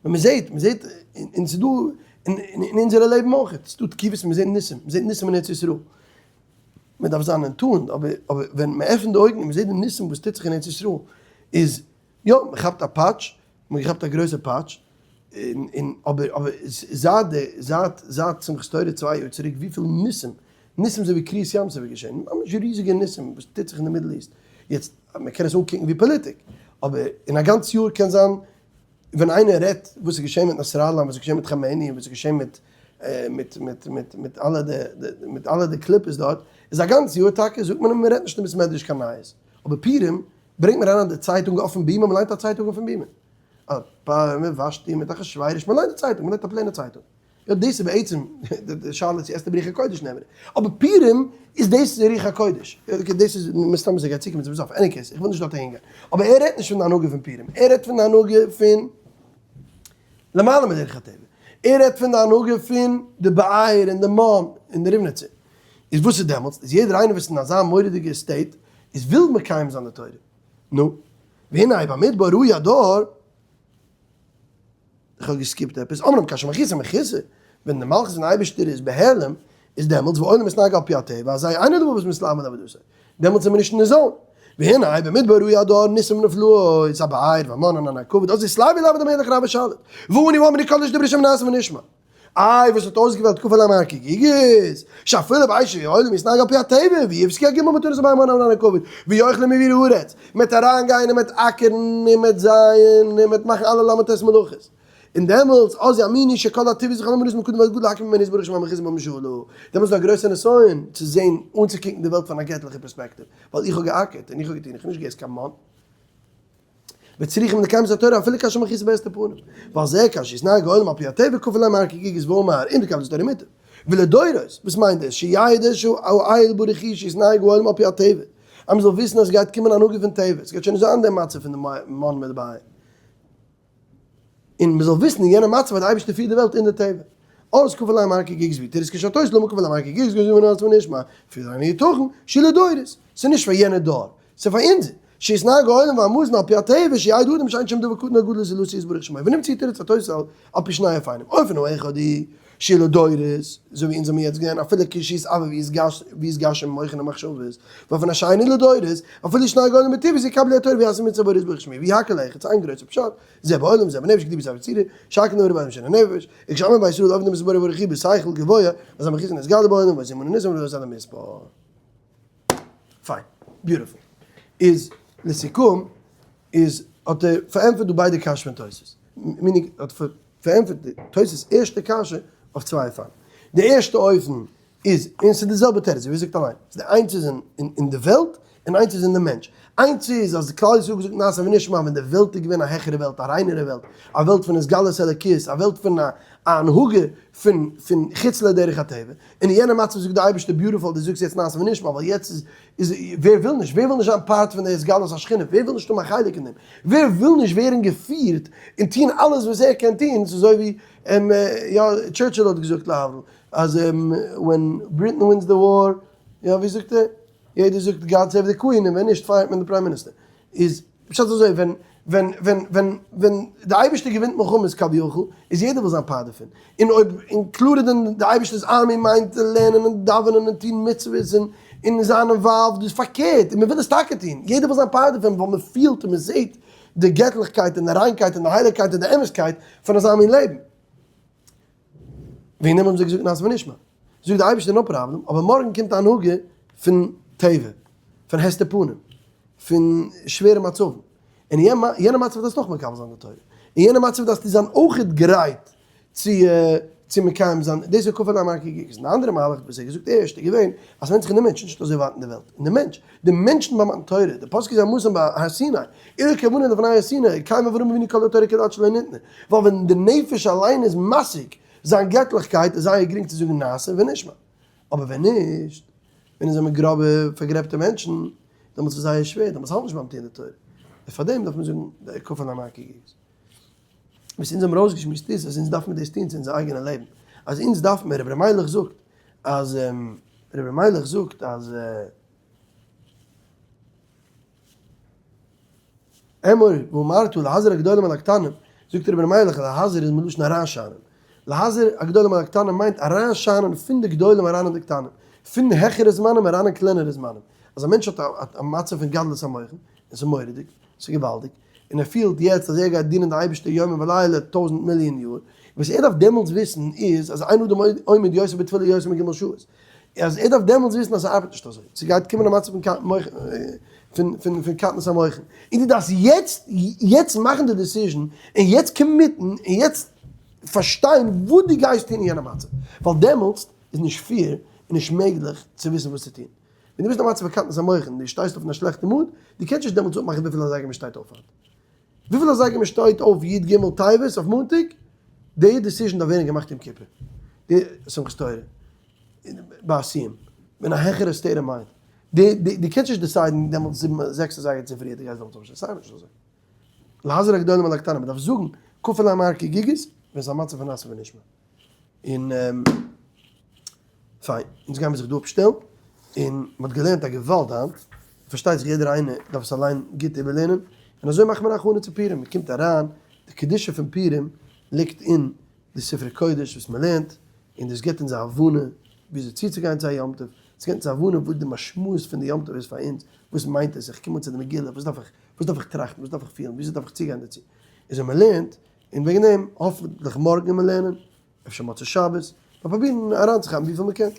ווען מען זעט, מען זעט, און ס'איז דא אין אונזערע לעבן אויך, ס'איז דא תקופות מען זעט ניסים, מען זעט ניסים אין ארץ ישראל. מען דארף זיין אין tune, אבער אבער ווען מען עפנט די אויגן און מען זעט די ניסים וואס טוט זיך אין ארץ ישראל, איז יא, מען כאפט א פאטש, מען האט געכאפט א גרויסע פאטש, און און אבער אבער זייט די זייט זייט שמחת תורה צוויי יאר צוריק וויפיל ניסים, ניסים אזוי ווי קריעת ים סוף איז געשען, ממש ריזיגע ניסים וואס טוט זיך אין די Middle East, יעצט מען קען עס אנקוקן ווי פאליטיק, אבער אין א גאנץ יאר קען זיין ווען איינער רעדט וואס איז געשען מיט נאסראללה און וואס איז געשען מיט כאמעני און וואס איז געשען מיט מיט מיט מיט מיט אלע די מיט אלע די קליפות דארט, איז א גאנץ יאר טאקע זאגט מען אים מען רעדט נישט אין בית מדרש קיין נייעס, אבער פורים ברענגט מען אריין די צייטונג אויפן בימה, מען ליינט א צייטונג אויפן בימה, א פאר מען וואשט איר מיט אחשורוש, מען ליינט די צייטונג, מען ליינט א plain ע צייטונג. יא דאס איז בעצם די שאלה צו אסתר ברוח הקודש נעמען, אבער פורים איז דאס איז רוח הקודש, דאס איז מסתם אז ער גייט צוקומען צום סוף, any case איך וויל נישט דארט אהין גיין, אבער ער רעדט נישט פון די הנהגה פון פורים, ער רעדט פון די הנהגה פון למעלה מדרך הטבע, ער רעדט פון די הנהגה פון די באר און די מן און די ריבניצער, איז וואס איז דעמאלטס, איז יעדער איינער וואס איז אין אזא מורא'דיגע state איז וויל מקיים זיין די תורה, נו, והנה במדבר ראי הדור. איך האב גע skip ט עפעס, אמנם כאשר מלכותו מכוסה, ווען די מלכות פון אייבערשטער איז בהעלם, איז דעמאלטס והעולם מתנהג על פי הטבע, אזי אין הדבר וואס מתלהב מעבודתו, דעמאלטס איז מען נישט אין די zone. והנה במדבר ראו הדור ניסים ונפלאות, הבאר והמן ענני הכבוד, אז יתלהבו לעבוד המלך רב ושליט, ואנו האמנו כל איש דבר השם נעשה ונשמע. איי וואס האט אויסגעוועלט כפה עליהם הר כגיגית, שאפילו בעת שהעולם מתנהג על פי הטבע, ויפסקו הגמל מתנות הבאר והמן ענני הכבוד, ויאכלו מביר הארץ, מ'עט אריינגיין און מ'עט אקערן און מ'עט זייען און מ'עט מאכן אלע ל"ט מלאכות. און דעמאלטס, אז יאמינו שכל הטבעי זיך אלעמאל מקדם והגדול להקים ממנו יתברך שמו המחוזק בממשלה. דעמאלטס איז דא א גרויסע נסיון צו זען, אנצוקוקן די וועלט פון א געטליכע פערספעקטיוו, ווייל איך האב געאקערט און איך האב געטון, איך האב נישט געהערט קיין מאן. וצריכים לקיים את התורה אפילו כאשר מכעיס בהסתר פנים, ועל זה כאשר יתנהג העולם על פי הטבע כפה להם הר כגיגית ואמר אם תקבל את התורה מוטב. ולדורות, וואס מיינט דאס? שידע שהאל ברוך הוא שיתנהג העולם על פי הטבע, אז מ'זאל וויסן אז ס'גייט קומען א הנהגה פון טבע, ס'גייט שוין נישט זיין די מצב פון די מן מיט די באר. און מ'זאל וויסן אין יענע מצב אז די אייבערשטער פירט די וועלט אין די טבע. אז כפה להם הר כגיגית ווי תירוץ כשתות למה כפה להם הר כגיגית גוזרים מן הארץ ונשמע, פירט אינו יתכן, שלדורות, ס'איז נישט פאר יענע דור, ס'איז פאר אונז, שיתנהג העולם והמזון על פי הטבע שידע אדם שאין שם דבר קטן או גדול זולתו יתברך שמו ונמצא תירוץ התוס' על פי שני אופנים, אופן האחד הוא שלדורות, אזוי ווי אונז האבן יעצט געזען אפילו כשיתעוור ויתגשם מוחין ומחשבות, ואופן השני לדורות, אפילו שיתנהג העולם בטבעיות יקבלו התורה ויעשו מצוה הבורא יתברך שמו והכל אחד, ס'איז איין גרויסע פשט, זה בעולם זה בנפש כדברי ספר יצירה, שהכל נברא בעולם שאינו נפש, וכשאמר בישראל עובדים את הבורא ברוך הוא בשכל גבוה, אז המחוזק נתגלה בעולם ועושים אמונה ניסים ולא עושה למספר. פיין, beautiful. איז לסיכום, איז האט ער פארענטפערט דא ביידע קשיות פון תוס'. meaning האט פארענטפערט די תוס' ערשטע קשיא אויף צוויי אופנים. די ערשטע אופן איז, און ס'איז די זעלבע תירוץ ווי ער זאגט אליין, ס'איז די איינס איז אין די וועלט און איינס איז אין די מענטש. איינס איז אז כלל ישראל האט געזאגט נעשה ונשמע ווען די וועלט איז געווען א העכערע וועלט, א ריינערע וועלט, א וועלט פון התגלות אלוקית, א וועלט פון א הנהגה פון פון חוץ לדרך הטבע, און אין יענע מצב זאגט די אייבערשטער beautiful דו זאגסט יעצט נעשה ונשמע ווייל יעצט איז איז ווער וויל נישט ווער וויל נישט זיין part פון די התגלות השכינה ווער וויל נישט האבן א חלק אין דעם ווער וויל נישט ווערן געפירט און טון אלעס וואס ער קען טון ס'איז אזוי ווי יא טשערטשיל האט געזאגט להבדיל אז when Britain wins the war יא ווי זאגט ער יעדער זאגט God save the Queen און ווען נישט fire ט מען די prime minister איז פשט אזוי ווען ווען ווען ווען ווען די אייבערשטער געווינט מלחמות כביכול איז יעדער וויל זיין part דערפון און אויב included די אייבערשטער'ס army מיינט לערנען און דאווענען און טון מצוות און און זיין involved איז פארקערט און מען וויל עס טאקע טון יעדער וויל זיין part דערפון ווייל מען פילט און מען זעט די געטליכקייט און די ריינקייט און די הייליגקייט און די אמת'קייט פון אזא מין לעבן. וועגן דעם האבן זיי געזאגט נעשה ונשמע. זאגט די אייבערשטער no problem, אבער מארגן קומט א הנהגה פון טבע, פון הסתר פנים, פון שווערע מצבים, און יענע מצב דארפסטו אויך מקבל זיין די תורה, אין יענע מצב דארפסטו זיין אויכעט גרייט צו צו מקיים זיין, דאס איז כפה עליהם הר כגיגית. און די אנדערע מהלך וואס ער האט געזאגט ערשט איז געווען אז ס'ווענדט זיך אין די מענטש, נישט אזוי ווייט אין די וועלט, אין די מענטש, די מענטשן ביי מתן תורה, די פסוק איז עמוסים ביי הר סיני, אילו כוונה לפני הר סיני, קיים אברהם אבינו כל התורה כולה עד שלא ניתנה, ווייל ווען די נפש אליין איז משיג זיין געטליכקייט איז זייער גרינג צו זאגן נעשה ונשמע, אבער ווען נישט, ווען אונז זעמיר גראבע פארגרעבטע מענטשן, דעמאלטס איז זייער שווער, דעמאלטס האלט נישט ביים טון די תורה, און פארדעם דארף מען זאגן די כפה עליהם הר כגיגית. וואס אונז האבן ארויסגעשמועסט איז אז אונז דארף מיר דאס טון צו אונזער אייגענע לעבן, אז אונז דארף מיר, רבי ר' מיילעך זאגט אז, רבי ר' מיילעך זאגט אז, אמור ואמרת להזהיר הגדולים על הקטנים, זאגט רבי ר' מיילעך להזהיר איז מלשון אריינשיינען, להזהיר הגדולים על הקטנים מיינט אריינשיינען פון די גדולים אריין אין די קטנים, פון העכערע זמנים אריין אין קלענערע זמנים, אז א מענטש האט א מצב פון גדלות המוחין, און ס'איז מורא'דיג, ס'איז געוואלדיג, און ער פילט יעצט אז ער גייט דינען די אייבערשטער יומם ולילה טויזנט מיליאן יאר, וואס ער דארף דעמאלטס וויסן איז אז אין אדם עומד יותר בתפילה יותר מג' שעות, אז ער דארף דעמאלטס וויסן אז ס'ארבעט נישט אזוי, ס'גייט קומען א מצב פון קטנות המוחין, און דו דארפסט יעצט יעצט מאכן די decision, און יעצט commit ן, און יעצט פארשטיין וואס דו גייסט טון אין יענע מצב, ווייל דעמאלטס איז נישט fair און נישט מעגליך צו וויסן וואס צו טון. ווען דו ביסט אין א מצב פון קטנות המוחין, דו שטייסט אויף אין א שלעכטע mood, דו קענסט נישט דעמאלטס אפמאכן וויפיל אזייגער מען שטייט אויף היינט. וויפיל אזייגער מען שטייט אויף י ג טבת אויף מאנטאג, די decision דארף ווערן געמאכט יום כיפור, די שמחת תורה, ביי א סיום, אין א העכערע state of mind. דו קענסט נישט decide ן דעמאלטס זיבן זעקס אזייגער צופרי אז דו גייסט דעמאלטס אויפשטיין, ס'ארבעט נישט אזוי. להזהיר הגדולים על הקטנים, מען דארף זאגן כפה עליהם הר כגיגית, ווען ס'איז א מצב פון נעשה ונשמע. און פיין, אונז גיימיר זיך דא אפשטעלן, און מ'האט געלערנט א געוואלד היינט, פארשטייט זיך יעדער איינער דארף עס אליין גוט איבערלערנען, און אזוי מאכט מען א הכנה צו פורים, מ'קומט אריין, די קדושה פון פורים ליגט אין די ספרי קודש וואס מ'לערנט, און דאס גיבט אונז א הבנה וויאזוי צוצוגיין צו א יום טוב, עס גיבט אונז א הבנה וואס די משמעות פון די יום טוב איז פאר אונז, וואס מיינט עס, איך קום אן צו די מגילה, וואס דארף איך, וואס דארף איך טראכטן, וואס דארף איך פילן, וויאזוי דארף איך צוגיין דערצו, איז ווען מ'לערנט, און וועגן דעם האפנטליך מארגן וועט מען לערנען, אפשר מוצאי שבת, מיר פרובירן אריינצוכאפן וויפיל מען קען.